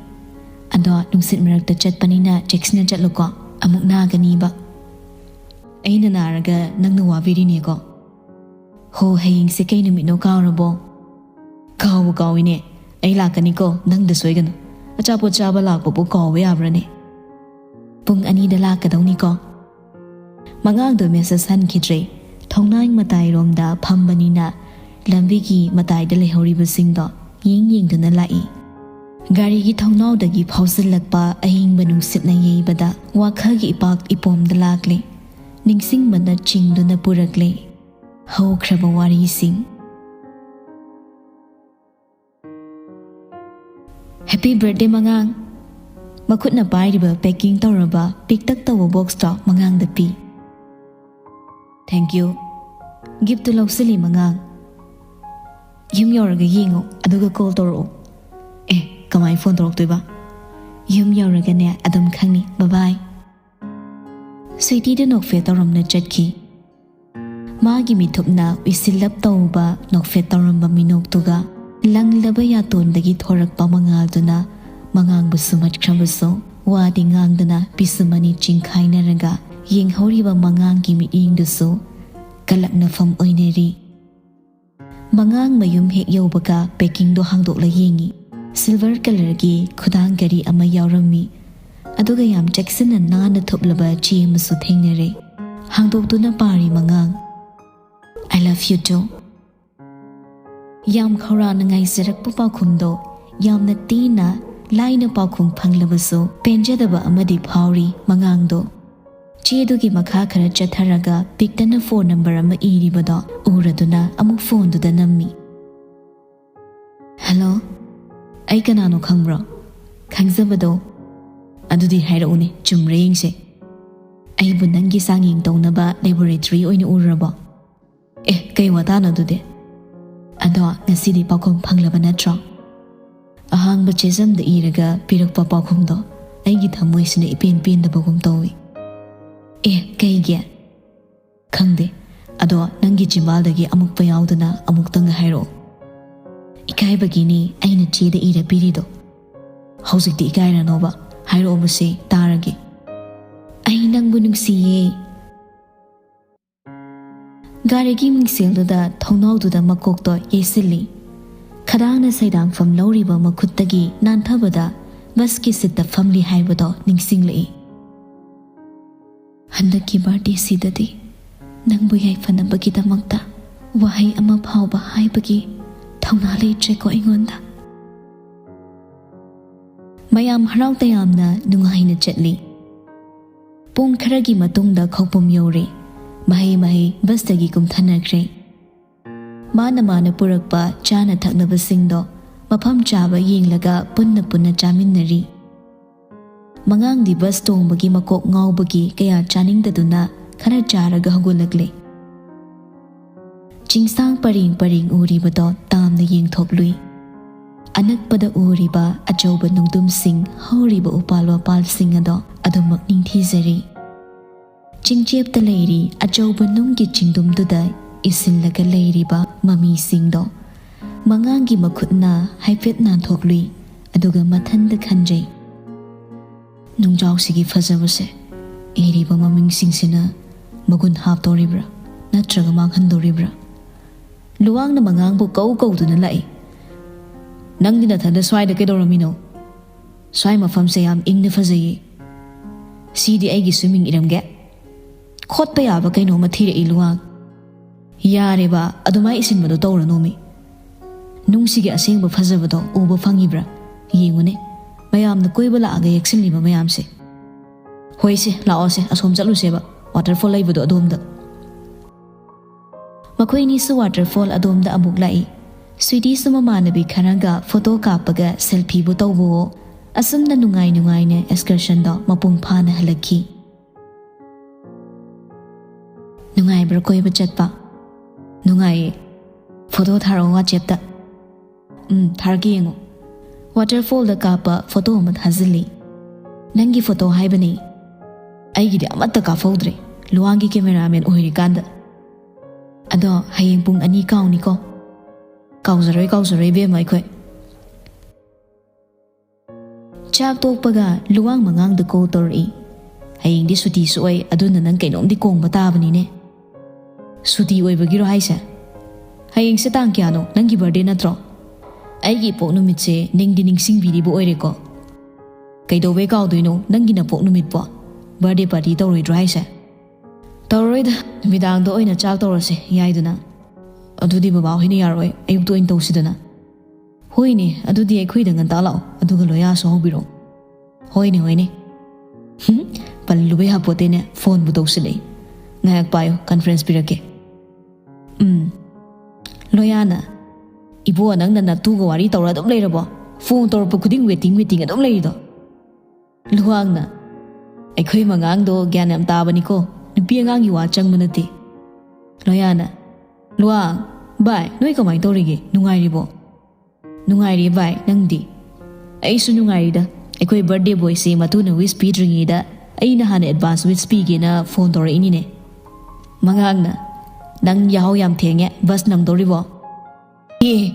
ꯑꯗꯣ ꯅꯨꯡꯁꯤꯠ ꯃꯔꯛꯇ ꯆꯠꯄꯅꯤꯅ ꯆꯦꯛꯁꯤꯟꯅ ꯆꯠꯂꯨꯀꯣ, ꯑꯃꯨꯛ ꯅꯥꯒꯅꯤꯕ꯫" "ꯑꯩꯅ ꯅꯥꯔꯒ ꯅꯪꯅ ꯋꯥꯕꯤꯔꯤꯅꯦꯀꯣ?" "ꯍꯣ, ꯍꯌꯦꯡꯁꯦ ꯀꯩ ꯅꯨꯃꯤꯠꯅꯣ ꯀꯥꯎꯔꯕꯣ?" "ꯀꯥꯎꯕꯨ ꯀꯥꯎꯏꯅꯦ꯫ ꯑꯩ ꯂꯥꯛꯀꯅꯤꯀꯣ, ꯅꯪꯗ ꯁꯣꯏꯒꯅꯨ꯫ ꯑꯆꯥꯄꯣꯠ ꯆꯥꯕ ꯂꯥꯛꯄꯕꯨ ꯀꯥꯎꯕ ꯌꯥꯕ꯭ꯔꯅꯦ?" "ꯄꯨꯡ ꯑꯅꯤꯗ ꯂꯥꯛꯀꯗꯧꯅꯤꯀꯣ꯫" ꯃꯉꯥꯡꯗꯣ ꯃꯦꯁꯦꯖ ꯍꯟꯈꯤꯗ꯭ꯔꯦ꯫ ꯊꯣꯡꯅꯥꯡ ꯃꯇꯥꯏꯔꯣꯝꯗ ꯐꯝꯕꯅꯤꯅ ꯂꯝꯕꯤꯒꯤ ꯃꯇꯥꯏꯗ ꯂꯩꯍꯧꯔꯤꯕꯁꯤꯡꯗꯣ ꯌꯦꯡ ꯌꯦꯡꯗꯨꯅ ꯂꯥꯛꯏ꯫ ꯒꯥꯔꯤꯒꯤ ꯊꯣꯡꯅꯥꯎꯗꯒꯤ ꯐꯥꯎꯖꯤꯜꯂꯛꯄ ꯑꯏꯪꯕ ꯅꯨꯡꯁꯤꯠꯅ ꯌꯩꯕꯗ ꯋꯥꯈꯜꯒꯤ ꯏꯄꯥꯛ ꯏꯄꯣꯝꯗ ꯂꯥꯛꯂꯦ꯫ ꯅꯤꯡꯁꯤꯡꯕꯅ ꯆꯤꯡꯗꯨꯅ ꯄꯨꯔꯛꯂꯦ ꯍꯧꯈ꯭ꯔꯕ ꯋꯥꯔꯤꯁꯤꯡ꯫ "Happy birthday ꯃꯉꯥꯡ꯫" ꯃꯈꯨꯠꯅ ꯄꯥꯏꯔꯤꯕ packing ꯇꯧꯔꯕ ꯄꯤꯛꯇꯛ ꯇꯧꯕ ꯕꯣꯛꯁꯇꯣ ꯃꯉꯥꯡꯗ ꯄꯤ꯫ "Thank you꯫ ꯒꯤꯐꯇꯨ ꯂꯧꯁꯤꯜꯂꯤ ꯃꯉꯥꯡ꯫ ꯌꯨꯝ ꯌꯧꯔꯒ ꯌꯦꯡꯉꯣ, ꯑꯗꯨꯒ ꯀꯣꯜ ꯇꯧꯔꯛꯑꯣ꯫" "ꯑꯦ, ꯀꯃꯥꯏ ꯐꯣꯟ ꯇꯧꯔꯛꯇꯣꯏꯕ?" "ꯌꯨꯝ ꯌꯧꯔꯒꯅꯦ ꯑꯗꯨꯝ ꯈꯪꯅꯤ꯫ ꯕꯥꯏ ꯕꯥꯏ꯫" ꯁ꯭ꯋꯤꯇꯤꯗ ꯅꯣꯛꯐꯦꯠ ꯇꯧꯔꯝꯅ ꯆꯠꯈꯤ꯫ ꯃꯥꯒꯤ ꯃꯤꯊꯨꯞꯅ ꯎꯏꯁꯤꯜꯂꯞ ꯇꯧꯕ ꯅꯣꯛꯐꯦꯠ ꯇꯧꯔꯝꯕ ꯃꯤꯅꯣꯛꯇꯨꯒ ꯂꯪꯂꯕ ꯌꯥꯇꯣꯟꯗꯒꯤ ꯊꯣꯔꯛꯄ ꯃꯉꯥꯜꯗꯨꯅ ꯃꯉꯥꯡꯕꯨ ꯁꯨꯝꯍꯠꯈ꯭ꯔꯕꯁꯨ ꯋꯥꯗꯤ ꯉꯥꯡꯗꯅ ꯄꯤꯁꯨꯝ ꯑꯅꯤ ꯆꯤꯡꯈꯥꯏꯅꯔꯒ ꯌꯦꯡꯍꯧꯔꯤꯕ ꯃꯉꯥꯡꯒꯤ ꯃꯤꯠꯌꯦꯡꯗꯨꯁꯨ ꯀꯂꯛꯅꯐꯝ ꯑꯣꯏꯅꯔꯤ꯫ ꯃꯉꯥꯡ ꯃꯌꯨꯝ ꯍꯦꯛ ꯌꯧꯕꯒ packingꯗꯣ ꯍꯥꯡꯗꯣꯛꯂ ꯌꯦꯡꯉꯤ꯫ Silver colourꯒꯤ ꯈꯨꯗꯥꯡ ꯘꯔꯤ ꯑꯃ ꯌꯥꯎꯔꯝꯃꯤ꯫ ꯑꯗꯨꯒ ꯌꯥꯝ ꯆꯦꯛꯁꯤꯟꯅ ꯅꯥꯟꯅ ꯊꯨꯞꯂꯕ ꯆꯦ ꯑꯃꯁꯨ ꯊꯦꯡꯅꯔꯦ꯫ ꯍꯥꯡꯗꯣꯛꯇꯨꯅ ꯄꯥꯔꯤ ꯃꯉꯥꯡ꯫ "I love you too꯫" ꯌꯥꯝ ꯈꯧꯔꯥꯡꯅ ꯉꯥꯏꯖꯔꯛꯄ ꯄꯥꯎꯈꯨꯝꯗꯣ ꯌꯥꯝꯅ ꯇꯦꯟꯅ, ꯂꯥꯏꯅ ꯄꯥꯎꯈꯨꯝ ꯐꯪꯂꯕꯁꯨ ꯄꯦꯟꯖꯗꯕ ꯑꯃꯗꯤ ꯐꯥꯎꯔꯤ ꯃꯉꯥꯡꯗꯣ꯫ ꯆꯦꯗꯨꯒꯤ ꯃꯈꯥ ꯈꯔ ꯆꯠꯊꯔꯒ ꯄꯤꯛꯇꯅ phone number ꯑꯃ ꯏꯔꯤꯕꯗꯣ ꯎꯔꯗꯨꯅ ꯑꯃꯨꯛ phoneꯗꯨꯗ ꯅꯝꯃꯤ꯫ "Hello, ꯑꯩ ꯀꯅꯥꯅꯣ ꯈꯪꯕ꯭ꯔꯣ?" "ꯈꯪꯖꯕꯗꯣ?" "ꯑꯗꯨꯗꯤ ꯍꯥꯏꯔꯛꯎꯅꯦ, ꯆꯨꯝꯕ꯭ꯔꯥ ꯌꯦꯡꯁꯦ꯫" ꯑꯩꯕꯨ ꯅꯪꯒꯤ ꯆꯥꯡꯌꯦꯡ ꯇꯧꯅꯕ ꯂꯦꯕꯣꯔꯦꯇꯔꯤ ꯑꯣꯏꯅ ꯎꯔꯨꯔꯕꯣ? ꯑꯦ, ꯀꯩ ꯋꯥꯇꯥꯅꯣ ꯑꯗꯨꯗꯤ? ꯑꯗꯣ ꯉꯁꯤꯗꯤ ꯄꯥꯎꯈꯨꯝ ꯐꯪꯂꯕ ꯅꯠꯇ꯭ꯔꯣ? ꯑꯍꯥꯡꯕ ꯆꯦꯖꯝꯗ ꯏꯔꯒ ꯄꯤꯔꯛꯄ ꯄꯥꯎꯈꯨꯝꯗꯣ ꯑꯩꯒꯤ ꯊꯃꯣꯏꯁꯤꯅ ꯏꯄꯦꯟ ꯄꯦꯟꯗꯕꯒꯨꯝ ꯇꯧꯏ꯫ ꯑꯦ, ꯀꯩꯒꯤ? ꯈꯪꯗꯦ꯫ ꯑꯗꯣ ꯅꯪꯒꯤ ꯆꯤꯝꯕꯥꯜꯗꯒꯤ ꯑꯃꯨꯛꯄ ꯌꯥꯎꯗꯅ ꯑꯃꯨꯛꯇꯪꯒ ꯍꯥꯏꯔꯛꯑꯣ꯫ ꯏꯀꯥꯏꯕꯒꯤꯅꯤ ꯑꯩꯅ ꯆꯦꯗ ꯏꯔ ꯄꯤꯔꯤꯗꯣ꯫ ꯍꯧꯖꯤꯛꯇꯤ ꯏꯀꯥꯏꯔꯅꯣꯕ, ꯍꯥꯏꯔꯛꯑꯣꯕꯁꯦ ꯇꯥꯔꯒꯦ꯫ ꯑꯩ ꯅꯪꯕꯨ ꯅꯨꯡꯁꯤꯌꯦ꯫ ꯒꯥꯔꯤꯒꯤ ꯃꯤꯡꯁꯦꯜꯗꯨꯗ ꯊꯣꯡꯅꯥꯎꯗꯨꯗ ꯃꯀꯣꯛꯇꯣ ꯌꯩꯁꯤꯜꯂꯤ꯫ ꯈꯗꯥꯡꯅ ꯁꯩꯗꯥꯡꯐꯝ ꯂꯧꯔꯤꯕ ꯃꯈꯨꯠꯇꯒꯤ ꯅꯥꯟꯊꯕꯗ ꯕꯁꯀꯤ ꯁꯤꯠꯇ ꯐꯝꯂꯤ ꯍꯥꯏꯕꯗꯣ ꯅꯤꯡꯁꯤꯡꯂꯛꯏ꯫ ꯍꯟꯗꯛꯀꯤ ꯕꯥꯔꯗꯦꯁꯤꯗꯗꯤ ꯅꯪꯕꯨ ꯌꯥꯏꯐꯅꯕꯒꯤꯗꯃꯛꯇ ꯋꯥꯍꯩ ꯑꯃ ꯐꯥꯎꯕ ꯍꯥꯏꯕꯒꯤ ꯊꯧꯅꯥ ꯂꯩꯇ꯭ꯔꯦꯀꯣ ꯑꯩꯉꯣꯟꯗ꯫ ꯃꯌꯥꯝ ꯍꯔꯥꯎ ꯇꯌꯥꯝꯅ ꯅꯨꯡꯉꯥꯏꯅ ꯆꯠꯂꯤ꯫ ꯄꯨꯡ ꯈꯔꯒꯤ ꯃꯇꯨꯡꯗ ꯈꯧꯄꯨꯝ ꯌꯧꯔꯦ꯫ ꯃꯍꯩ ꯃꯍꯩ ꯕꯁꯇꯒꯤ ꯀꯨꯝꯊꯅꯈ꯭ꯔꯦ꯫ ꯃꯥꯅ ꯃꯥꯅ ꯄꯨꯔꯛꯄ ꯆꯥꯅ ꯊꯛꯅꯕꯁꯤꯡꯗꯣ ꯃꯐꯝ ꯆꯥꯕ ꯌꯦꯡꯂꯒ ꯄꯨꯟꯅ ꯄꯨꯟꯅ ꯆꯥꯃꯤꯟꯅꯔꯤ꯫ ꯃꯉꯥꯡꯗꯤ ꯕꯁ ꯇꯣꯡꯕꯒꯤ ꯃꯀꯣꯛ ꯉꯥꯎꯕꯒꯤ ꯀꯌꯥ ꯆꯥꯅꯤꯡꯗꯗꯨꯅ ꯈꯔ ꯆꯥꯔꯒ ꯍꯧꯒꯠꯂꯛꯂꯦ꯫ ꯆꯤꯡꯁꯥꯡ ꯄꯔꯦꯡ ꯄꯔꯦꯡ ꯎꯔꯤꯕꯗꯣ ꯇꯥꯝꯅ ꯌꯦꯡꯊꯣꯛꯂꯨꯏ꯫ ꯑꯅꯛꯄꯗ ꯎꯔꯤꯕ ꯑꯆꯧꯕ ꯅꯨꯡꯗꯨꯝꯁꯤꯡ ꯍꯧꯔꯤꯕ ꯎꯄꯥꯜ ꯋꯥꯄꯥꯜꯁꯤꯡ ꯑꯗꯣ ꯑꯗꯨꯃꯛ ꯅꯤꯡꯊꯤꯖꯔꯤ꯫ ꯆꯤꯡꯆꯦꯞꯇ ꯂꯩꯔꯤ ꯑꯆꯧꯕ ꯅꯨꯡꯒꯤ ꯆꯤꯡꯗꯨꯝꯗꯨꯗ ꯏꯁꯤꯜꯂꯒ ꯂꯩꯔꯤꯕ ꯃꯃꯤꯁꯤꯡꯗꯣ ꯃꯉꯥꯡꯒꯤ ꯃꯈꯨꯠꯅ ꯍꯥꯏꯐꯦꯠ ꯅꯥꯟꯊꯣꯛꯂꯨꯏ, ꯑꯗꯨꯒ ꯃꯊꯟꯗ ꯈꯟꯖꯩ, "ꯅꯨꯡꯖꯥꯎꯁꯤꯒꯤ ꯐꯖꯕꯁꯦ ꯏꯔꯤꯕ ꯃꯃꯤꯡꯁꯤꯡꯁꯤꯅ ꯃꯒꯨꯟ ꯍꯥꯞꯇꯧꯔꯤꯕ꯭ꯔꯥ ꯅꯠꯇ꯭ꯔꯒ ꯃꯥꯡꯍꯟꯗꯧꯔꯤꯕ꯭ꯔꯥ?" ꯂꯨꯋꯥꯡꯅ ꯃꯉꯥꯡꯕꯨ ꯀꯧ ꯀꯧꯗꯨꯅ ꯂꯥꯛꯏ꯫ "ꯅꯪꯗꯤ ꯅꯊꯟꯗ ꯁ꯭ꯋꯥꯏꯗ ꯀꯩꯗꯧꯔꯝꯃꯤꯅꯣ? ꯁ꯭ꯋꯥꯏ ꯃꯐꯝꯁꯦ ꯌꯥꯝ ꯏꯪꯅ ꯐꯖꯩꯌꯦ꯫ ꯁꯤꯗꯤ ꯑꯩꯒꯤ ꯁ꯭ꯋꯤꯃꯤꯡ ꯏꯔꯝꯒꯦ꯫" ꯈꯣꯠꯄ ꯌꯥꯕ ꯀꯩꯅꯣꯝꯃ ꯊꯤꯔꯛꯏ ꯂꯨꯋꯥꯡ꯫ "ꯌꯥꯔꯦꯕ, ꯑꯗꯨꯃꯥꯏ ꯏꯁꯤꯟꯕꯗꯣ ꯇꯧꯔꯅꯣꯃꯤ꯫ ꯅꯨꯡꯁꯤꯒꯤ ꯑꯁꯦꯡꯕ ꯐꯖꯕꯗꯣ ꯎꯕ ꯐꯪꯉꯤꯕ꯭ꯔꯥ? ꯌꯦꯡꯉꯨꯅꯦ, ꯃꯌꯥꯝꯅ ꯀꯣꯏꯕ ꯂꯥꯛꯑꯒ ꯌꯦꯛꯁꯤꯜꯂꯤꯕ ꯃꯌꯥꯝꯁꯦ꯫ ꯍꯣꯏꯁꯦ, ꯂꯥꯛꯑꯣꯁꯦ, ꯑꯁꯣꯝ ꯆꯠꯂꯨꯁꯦꯕ, ꯋꯥꯇꯔꯐꯣꯜ ꯂꯩꯕꯗꯣ ꯑꯗꯣꯝꯗ꯫" ꯃꯈꯣꯏ ꯑꯅꯤꯁꯨ ꯋꯥꯇꯔꯐꯣꯜ ꯑꯗꯣꯝꯗ ꯑꯃꯨꯛ ꯂꯥꯛꯏ꯫ ꯁ꯭ꯋꯤꯇꯤꯁꯨ ꯃꯃꯥꯟꯅꯕꯤ ꯈꯔꯒ ꯐꯣꯇꯣ ꯀꯥꯞꯄꯒ ꯁꯦꯜꯐꯤꯕꯨ ꯇꯧꯕꯋꯣ꯫ ꯑꯁꯨꯝꯅ ꯅꯨꯡꯉꯥꯏ ꯅꯨꯡꯉꯥꯏꯅ ꯑꯦꯛꯁꯀꯔꯁꯟꯗꯣ ꯃꯄꯨꯡ ꯐꯥꯅ ꯍꯜꯂꯛꯈꯤ꯫ ꯅꯨꯡꯉꯥꯏꯕ꯭ꯔꯥ ꯀꯣꯏꯕ ꯆꯠꯄ? ꯅꯨꯡꯉꯥꯏꯌꯦ꯫ ꯐꯣꯇꯣ ꯊꯥꯔꯛꯑꯣ WhatsApp-ꯇ꯫ ꯎꯝ, ꯊꯥꯔꯛꯀꯦ, ꯌꯦꯡꯉꯣ꯫ Waterfall-ꯗ ꯀꯥꯞꯄ ꯐꯣꯇꯣ ꯑꯃ ꯊꯥꯖꯤꯜꯂꯤ꯫ ꯅꯪꯒꯤ ꯐꯣꯇꯣ ꯍꯥꯏꯕꯅꯤ꯫ ꯑꯩꯒꯤꯗꯤ ꯑꯃꯠꯇ ꯀꯥꯞꯍꯧꯗ꯭ꯔꯦ, ꯂꯨꯋꯥꯡꯒꯤ cameraman ꯑꯣꯏꯔꯤꯀꯥꯟꯗ꯫ ꯑꯗꯣ ꯍꯌꯦꯡ ꯄꯨꯡ ꯑꯅꯤ ꯀꯥꯎꯅꯤꯀꯣ꯫ ꯀꯥꯎꯖꯔꯣꯏ, ꯀꯥꯎꯖꯔꯣꯏ ꯏꯕꯦꯝꯃ ꯑꯩꯈꯣꯏ꯫ ꯆꯥꯛ ꯇꯣꯛꯄꯒ ꯂꯨꯋꯥꯡ ꯃꯉꯥꯡꯗ call ꯇꯧꯔꯛꯏ꯫ "ꯍꯌꯦꯡꯗꯤ ꯁꯨꯇꯤꯁꯨ ꯑꯣꯏ, ꯑꯗꯨꯅ ꯅꯪ ꯀꯩꯅꯣꯝꯗꯤ ꯀꯣꯡꯕ ꯇꯥꯕꯅꯤꯅꯦ꯫" "ꯁꯨꯇꯤ ꯑꯣꯏꯕꯒꯤꯔꯣ ꯍꯥꯏꯁꯦ? ꯍꯌꯦꯡꯁꯦ ꯇꯥꯡ ꯀꯌꯥꯅꯣ? ꯅꯪꯒꯤ birthday ꯅꯠꯇ꯭ꯔꯣ?" "ꯑꯩꯒꯤ ꯏꯄꯣꯛ ꯅꯨꯃꯤꯠꯁꯦ ꯅꯤꯡꯗꯤ ꯅꯤꯡꯁꯤꯡꯕꯤꯔꯤꯕ ꯑꯣꯏꯔꯦꯀꯣ꯫ ꯀꯩꯗꯧꯕꯩ ꯀꯥꯎꯗꯣꯏꯅꯣ? ꯅꯪꯒꯤ ꯅꯄꯣꯛ ꯅꯨꯃꯤꯠꯄꯣ꯫ Birthday party ꯇꯧꯔꯣꯏꯗ꯭ꯔꯣ ꯍꯥꯏꯁꯦ?" "ꯇꯧꯔꯔꯣꯏꯗ, ꯅꯨꯃꯤꯗꯥꯡꯗ ꯑꯣꯏꯅ ꯆꯥꯛ ꯇꯧꯔꯁꯦ ꯌꯥꯏꯗꯅ꯫" "ꯑꯗꯨꯗꯤ ꯕꯕꯥ ꯍꯣꯏꯅ ꯌꯥꯔꯣꯏ, ꯑꯌꯨꯛꯇ ꯑꯣꯏꯅ ꯇꯧꯁꯤꯗꯅ꯫" "ꯍꯣꯏꯅꯦ, ꯑꯗꯨꯗꯤ ꯑꯩꯈꯣꯏꯗ ꯉꯟꯇꯥ ꯂꯥꯛꯑꯣ, ꯑꯗꯨꯒ ꯂꯣꯌꯥꯁꯨ ꯍꯧꯕꯤꯔꯛꯑꯣ꯫" "ꯍꯣꯏꯅꯦ, ꯍꯣꯏꯅꯦ꯫" ꯍꯨꯝ, ꯄꯜꯂꯨꯕ ꯌꯥꯄꯣꯠꯇꯦꯅꯦ, phoneꯕꯨ ꯇꯧꯁꯤꯜꯂꯛꯏ꯫ "ꯉꯥꯏꯍꯥꯛ ꯄꯥꯏꯌꯨ, conference ꯄꯤꯔꯛꯀꯦ꯫" "ꯎꯝ꯫" ꯂꯣꯌꯥꯅ, "ꯏꯕꯣ, ꯅꯪꯅ ꯅꯇꯨꯒ ꯋꯥꯔꯤ ꯇꯧꯔ ꯑꯗꯨꯝ ꯂꯩꯔꯕꯣ? Phone ꯇꯧꯔꯛꯄ ꯈꯨꯗꯤꯡ waiting, waiting ꯑꯗꯨꯝ ꯂꯩꯔꯤꯗꯣ?" ꯂꯨꯋꯥꯡꯅ, "ꯑꯩꯈꯣꯏ ꯃꯉꯥꯡꯗꯣ ꯒ꯭ꯌꯥꯟ ꯌꯥꯝ ꯇꯥꯕꯅꯤꯀꯣ, ꯅꯨꯄꯤ ꯑꯉꯥꯡꯒꯤ ꯋꯥ ꯆꯪꯕ ꯅꯠꯇꯦ꯫" ꯂꯣꯌꯥꯅ, "ꯂꯨꯋꯥꯡ, ꯚꯥꯏ, ꯅꯣꯏ ꯀꯃꯥꯏꯅ ꯇꯧꯔꯤꯒꯦ? ꯅꯨꯡꯉꯥꯏꯔꯤꯕꯣ?" "ꯅꯨꯡꯉꯥꯏꯔꯤ ꯚꯥꯏ, ꯅꯪꯗꯤ?" "ꯑꯩꯁꯨ ꯅꯨꯡꯉꯥꯏꯔꯤꯗ꯫ ꯑꯩꯈꯣꯏ birthday boyꯁꯦ ꯃꯇꯨꯅ wish ꯄꯤꯗ꯭ꯔꯤꯉꯩꯗ ꯑꯩꯅ ꯍꯥꯟꯅ advance wish ꯄꯤꯒꯦꯅ phone ꯇꯧꯔꯛꯏꯅꯤꯅꯦ꯫" ꯃꯉꯥꯡꯅ, "ꯅꯪ ꯌꯥꯍꯧ ꯌꯥꯝ ꯊꯦꯡꯉꯦ, bus ꯅꯪꯗꯧꯔꯤꯕꯣ?" "ꯑꯦ!"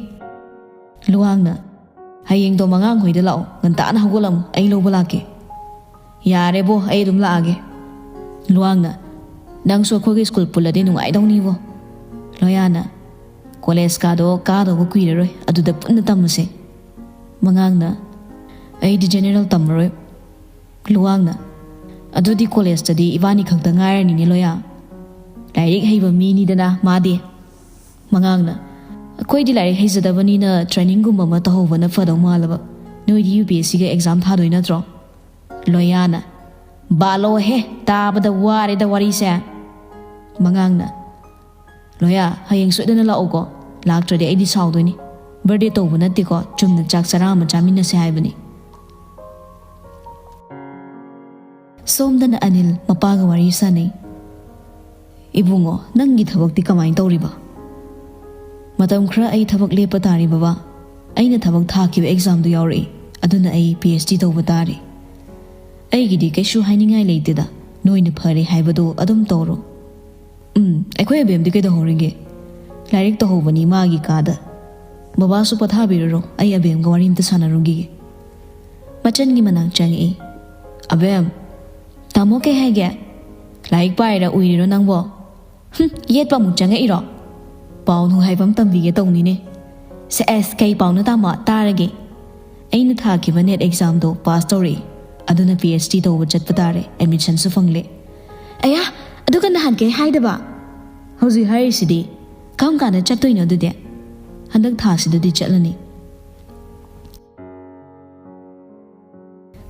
ꯂꯨꯋꯥꯡꯅ, "ꯍꯌꯦꯡꯗꯣ ꯃꯉꯥꯡ ꯍꯣꯏꯗ ꯂꯥꯛꯑꯣ, ꯉꯟꯇꯥꯅ ꯍꯧꯒꯠꯂꯝꯃꯨ, ꯑꯩ ꯂꯧꯕ ꯂꯥꯛꯀꯦ꯫" "ꯌꯥꯔꯦꯕꯣ, ꯑꯩ ꯑꯗꯨꯝ ꯂꯥꯛꯑꯒꯦ꯫" ꯂꯨꯋꯥꯡꯅ, "ꯅꯪꯁꯨ ꯑꯩꯈꯣꯏꯒ school ꯄꯨꯜꯂꯗꯤ ꯅꯨꯡꯉꯥꯏꯗꯧꯅꯤꯕꯣ꯫" ꯂꯣꯌꯥꯅ, "College ꯀꯥꯗꯣ ꯀꯥꯗꯧꯕ ꯀꯨꯏꯔꯔꯣꯏ, ꯑꯗꯨꯗ ꯄꯨꯟꯅ ꯇꯝꯃꯁꯦ꯫" ꯃꯉꯥꯡꯅ, "ꯑꯩꯗꯤ general ꯇꯝꯃꯔꯣꯏ꯫" ꯂꯨꯋꯥꯡꯅ, "ꯑꯗꯨꯗꯤ collegeꯇꯗꯤ ꯏꯕꯥꯅꯤ ꯈꯛꯇ ꯉꯥꯏꯔꯅꯤꯅꯦ ꯂꯣꯌꯥ꯫ ꯂꯥꯏꯔꯤꯛ ꯍꯩꯕ ꯃꯤꯅꯤꯗꯅ ꯃꯥꯗꯤ꯫" ꯃꯉꯥꯡꯅ, "ꯑꯩꯈꯣꯏꯗꯤ ꯂꯥꯏꯔꯤꯛ ꯍꯩꯖꯗꯕꯅꯤꯅ trainingꯒꯨꯝꯕ ꯑꯃ ꯇꯧꯍꯧꯕꯅ ꯐꯗꯧ ꯃꯥꯜꯂꯕ꯫ ꯅꯣꯏꯗꯤ UPSCꯒ exam ꯊꯥꯗꯣꯏ ꯅꯠꯇ꯭ꯔꯣ?" ꯂꯣꯌꯥꯅ, "ꯕꯥꯂꯣꯍꯦ, ꯇꯥꯕꯗ ꯋꯥꯔꯦꯗ ꯋꯥꯔꯤꯁꯦ꯫" ꯃꯉꯥꯡꯅ, "ꯂꯣꯌꯥ, ꯍꯌꯦꯡ ꯁꯣꯏꯗꯅ ꯂꯥꯛꯎꯀꯣ꯫ ꯂꯥꯛꯇ꯭ꯔꯗꯤ ꯑꯩꯗꯤ ꯁꯥꯎꯗꯣꯏꯅꯤ꯫ Birthday ꯇꯧꯕ ꯅꯠꯇꯦꯀꯣ, ꯆꯨꯝꯅ ꯆꯥꯛ ꯆꯔꯥ ꯑꯃ ꯆꯥꯃꯤꯟꯅꯁꯦ ꯍꯥꯏꯕꯅꯤ꯫" ꯁꯣꯝꯗꯅ ꯑꯅꯤꯜ ꯃꯄꯥꯒ ꯋꯥꯔꯤ ꯁꯥꯟꯅꯩ꯫ "ꯏꯕꯨꯡꯉꯣ, ꯅꯪꯒꯤ ꯊꯕꯛꯇꯤ ꯀꯃꯥꯏꯅ ꯇꯧꯔꯤꯕ?" "ꯃꯇꯝ ꯈꯔ ꯑꯩ ꯊꯕꯛ ꯂꯦꯞꯄ ꯇꯥꯔꯦ ꯕꯕꯥ꯫ ꯑꯩꯅ ꯊꯕꯛ ꯊꯥꯈꯤꯕ ꯑꯦꯛꯖꯥꯝꯗꯨ ꯌꯥꯎꯔꯛꯏ, ꯑꯗꯨꯅ ꯑꯩ ꯄꯤ ꯑꯩꯆ ꯗꯤ ꯇꯧꯕ ꯇꯥꯔꯦ꯫ ꯑꯩꯒꯤꯗꯤ ꯀꯩꯁꯨ ꯍꯥꯏꯅꯤꯡꯉꯥꯏ ꯂꯩꯇꯦꯗ, ꯅꯣꯏꯅ ꯐꯔꯦ ꯍꯥꯏꯕꯗꯣ ꯑꯗꯨꯝ ꯇꯧꯔꯣ꯫ ꯎꯝ, ꯑꯩꯈꯣꯏ ꯑꯕꯦꯝꯗꯤ ꯀꯩꯗꯧꯍꯧꯔꯤꯒꯦ?" "ꯂꯥꯏꯔꯤꯛ ꯇꯧꯍꯧꯕꯅꯤ ꯃꯥꯒꯤ ꯀꯥꯗ꯫ ꯕꯕꯥꯁꯨ ꯄꯣꯊꯥꯕꯤꯔꯨꯔꯣ, ꯑꯩ ꯑꯕꯦꯝꯒ ꯋꯥꯔꯤ ꯑꯝꯇ ꯁꯥꯟꯅꯔꯨꯈꯤꯒꯦ꯫" ꯃꯆꯟꯒꯤ ꯃꯅꯥꯛ ꯆꯪꯉꯛꯏ꯫ "ꯑꯕꯦꯝ!" "ꯇꯥꯃꯣ, ꯀꯩ ꯍꯥꯏꯒꯦ? ꯂꯥꯏꯔꯤꯛ ꯄꯥꯏꯔ ꯎꯏꯔꯤꯔꯣ ꯅꯪꯕꯣ?" "ꯍꯨꯝ, ꯌꯦꯠꯄ ꯑꯃꯨꯛ ꯆꯪꯉꯛꯏꯔꯣ? ꯄꯥꯎ ꯅꯨꯡ ꯍꯥꯏꯕ ꯑꯃ ꯇꯝꯕꯤꯒꯦ ꯇꯧꯅꯤꯅꯦ꯫" "ꯁꯦ ꯑꯦꯁ, ꯀꯩ ꯄꯥꯎꯅꯣ ꯇꯥꯃꯣ? ꯇꯥꯔꯒꯦ꯫" "ꯑꯩꯅ ꯊꯥꯈꯤꯕ ꯅꯦꯠ ꯑꯦꯛꯖꯥꯝꯗꯣ ꯄꯥꯁ ꯇꯧꯔꯛꯏ, ꯑꯗꯨꯅ ꯄꯤ ꯑꯩꯆ ꯗꯤ ꯇꯧꯕ ꯆꯠꯄ ꯇꯥꯔꯦ, ꯑꯦꯗꯃꯤꯁꯟꯁꯨ ꯐꯪꯂꯦ꯫" "ꯑꯌꯥ, ꯑꯗꯨꯒ ꯅꯍꯥꯟꯈꯩ ꯍꯥꯏꯗꯕ?" "ꯍꯧꯖꯤꯛ ꯍꯥꯏꯔꯤꯁꯤꯗꯤ꯫ ꯀꯔꯝ ꯀꯥꯟꯗ ꯆꯠꯇꯣꯏꯅꯣ ꯑꯗꯨꯗꯤ?" "ꯍꯟꯗꯛ ꯊꯥꯁꯤꯗꯗꯤ ꯆꯠꯂꯅꯤ꯫"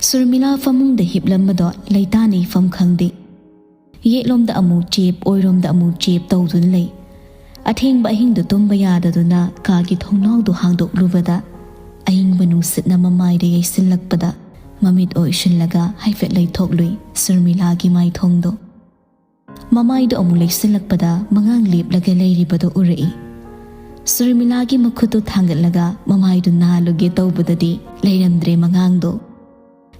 ꯁꯨꯔꯃꯤꯂꯥ ꯐꯃꯨꯡꯗ ꯍꯤꯞꯂꯝꯕꯗꯣ ꯂꯩꯇꯥꯅ ꯏꯐꯝ ꯈꯪꯗꯦ꯫ ꯌꯦꯠꯂꯣꯝꯗ ꯑꯃꯨꯛ ꯆꯦꯞ, ꯑꯣꯏꯔꯣꯝꯗ ꯑꯃꯨꯛ ꯆꯦꯞ ꯇꯧꯗꯨꯅ ꯂꯩ꯫ ꯑꯊꯦꯡꯕ ꯑꯍꯤꯡꯗꯨ ꯇꯨꯝꯕ ꯌꯥꯗꯗꯨꯅ ꯀꯥꯒꯤ ꯊꯣꯡꯅꯥꯎꯗꯨ ꯍꯥꯡꯗꯣꯛꯂꯨꯕꯗ, ꯑꯏꯪꯕ ꯅꯨꯡꯁꯤꯠꯅ ꯃꯃꯥꯏꯗ ꯌꯩꯁꯤꯜꯂꯛꯄꯗ, ꯃꯃꯤꯠ ꯑꯣꯏꯁꯤꯜꯂꯒ ꯍꯥꯏꯐꯦꯠ ꯂꯩꯊꯣꯛꯂꯨꯏ ꯁꯨꯔꯃꯤꯂꯥꯒꯤ ꯃꯥꯏꯊꯣꯡꯗꯣ꯫ ꯃꯃꯥꯏꯗꯨ ꯑꯃꯨꯛ ꯂꯩꯁꯤꯜꯂꯛꯄꯗ, ꯃꯉꯥꯡ ꯂꯦꯞꯂꯒ ꯂꯩꯔꯤꯕꯗꯨ ꯎꯔꯛꯏ꯫ ꯁꯨꯔꯃꯤꯂꯥꯒꯤ ꯃꯈꯨꯠꯇꯨ ꯊꯥꯡꯒꯠꯂꯒ ꯃꯃꯥꯏꯗꯨ ꯅꯥꯜꯂꯨꯒꯦ ꯇꯧꯕꯗꯗꯤ, ꯂꯩꯔꯝꯗ꯭ꯔꯦ ꯃꯉꯥꯡꯗꯣ꯫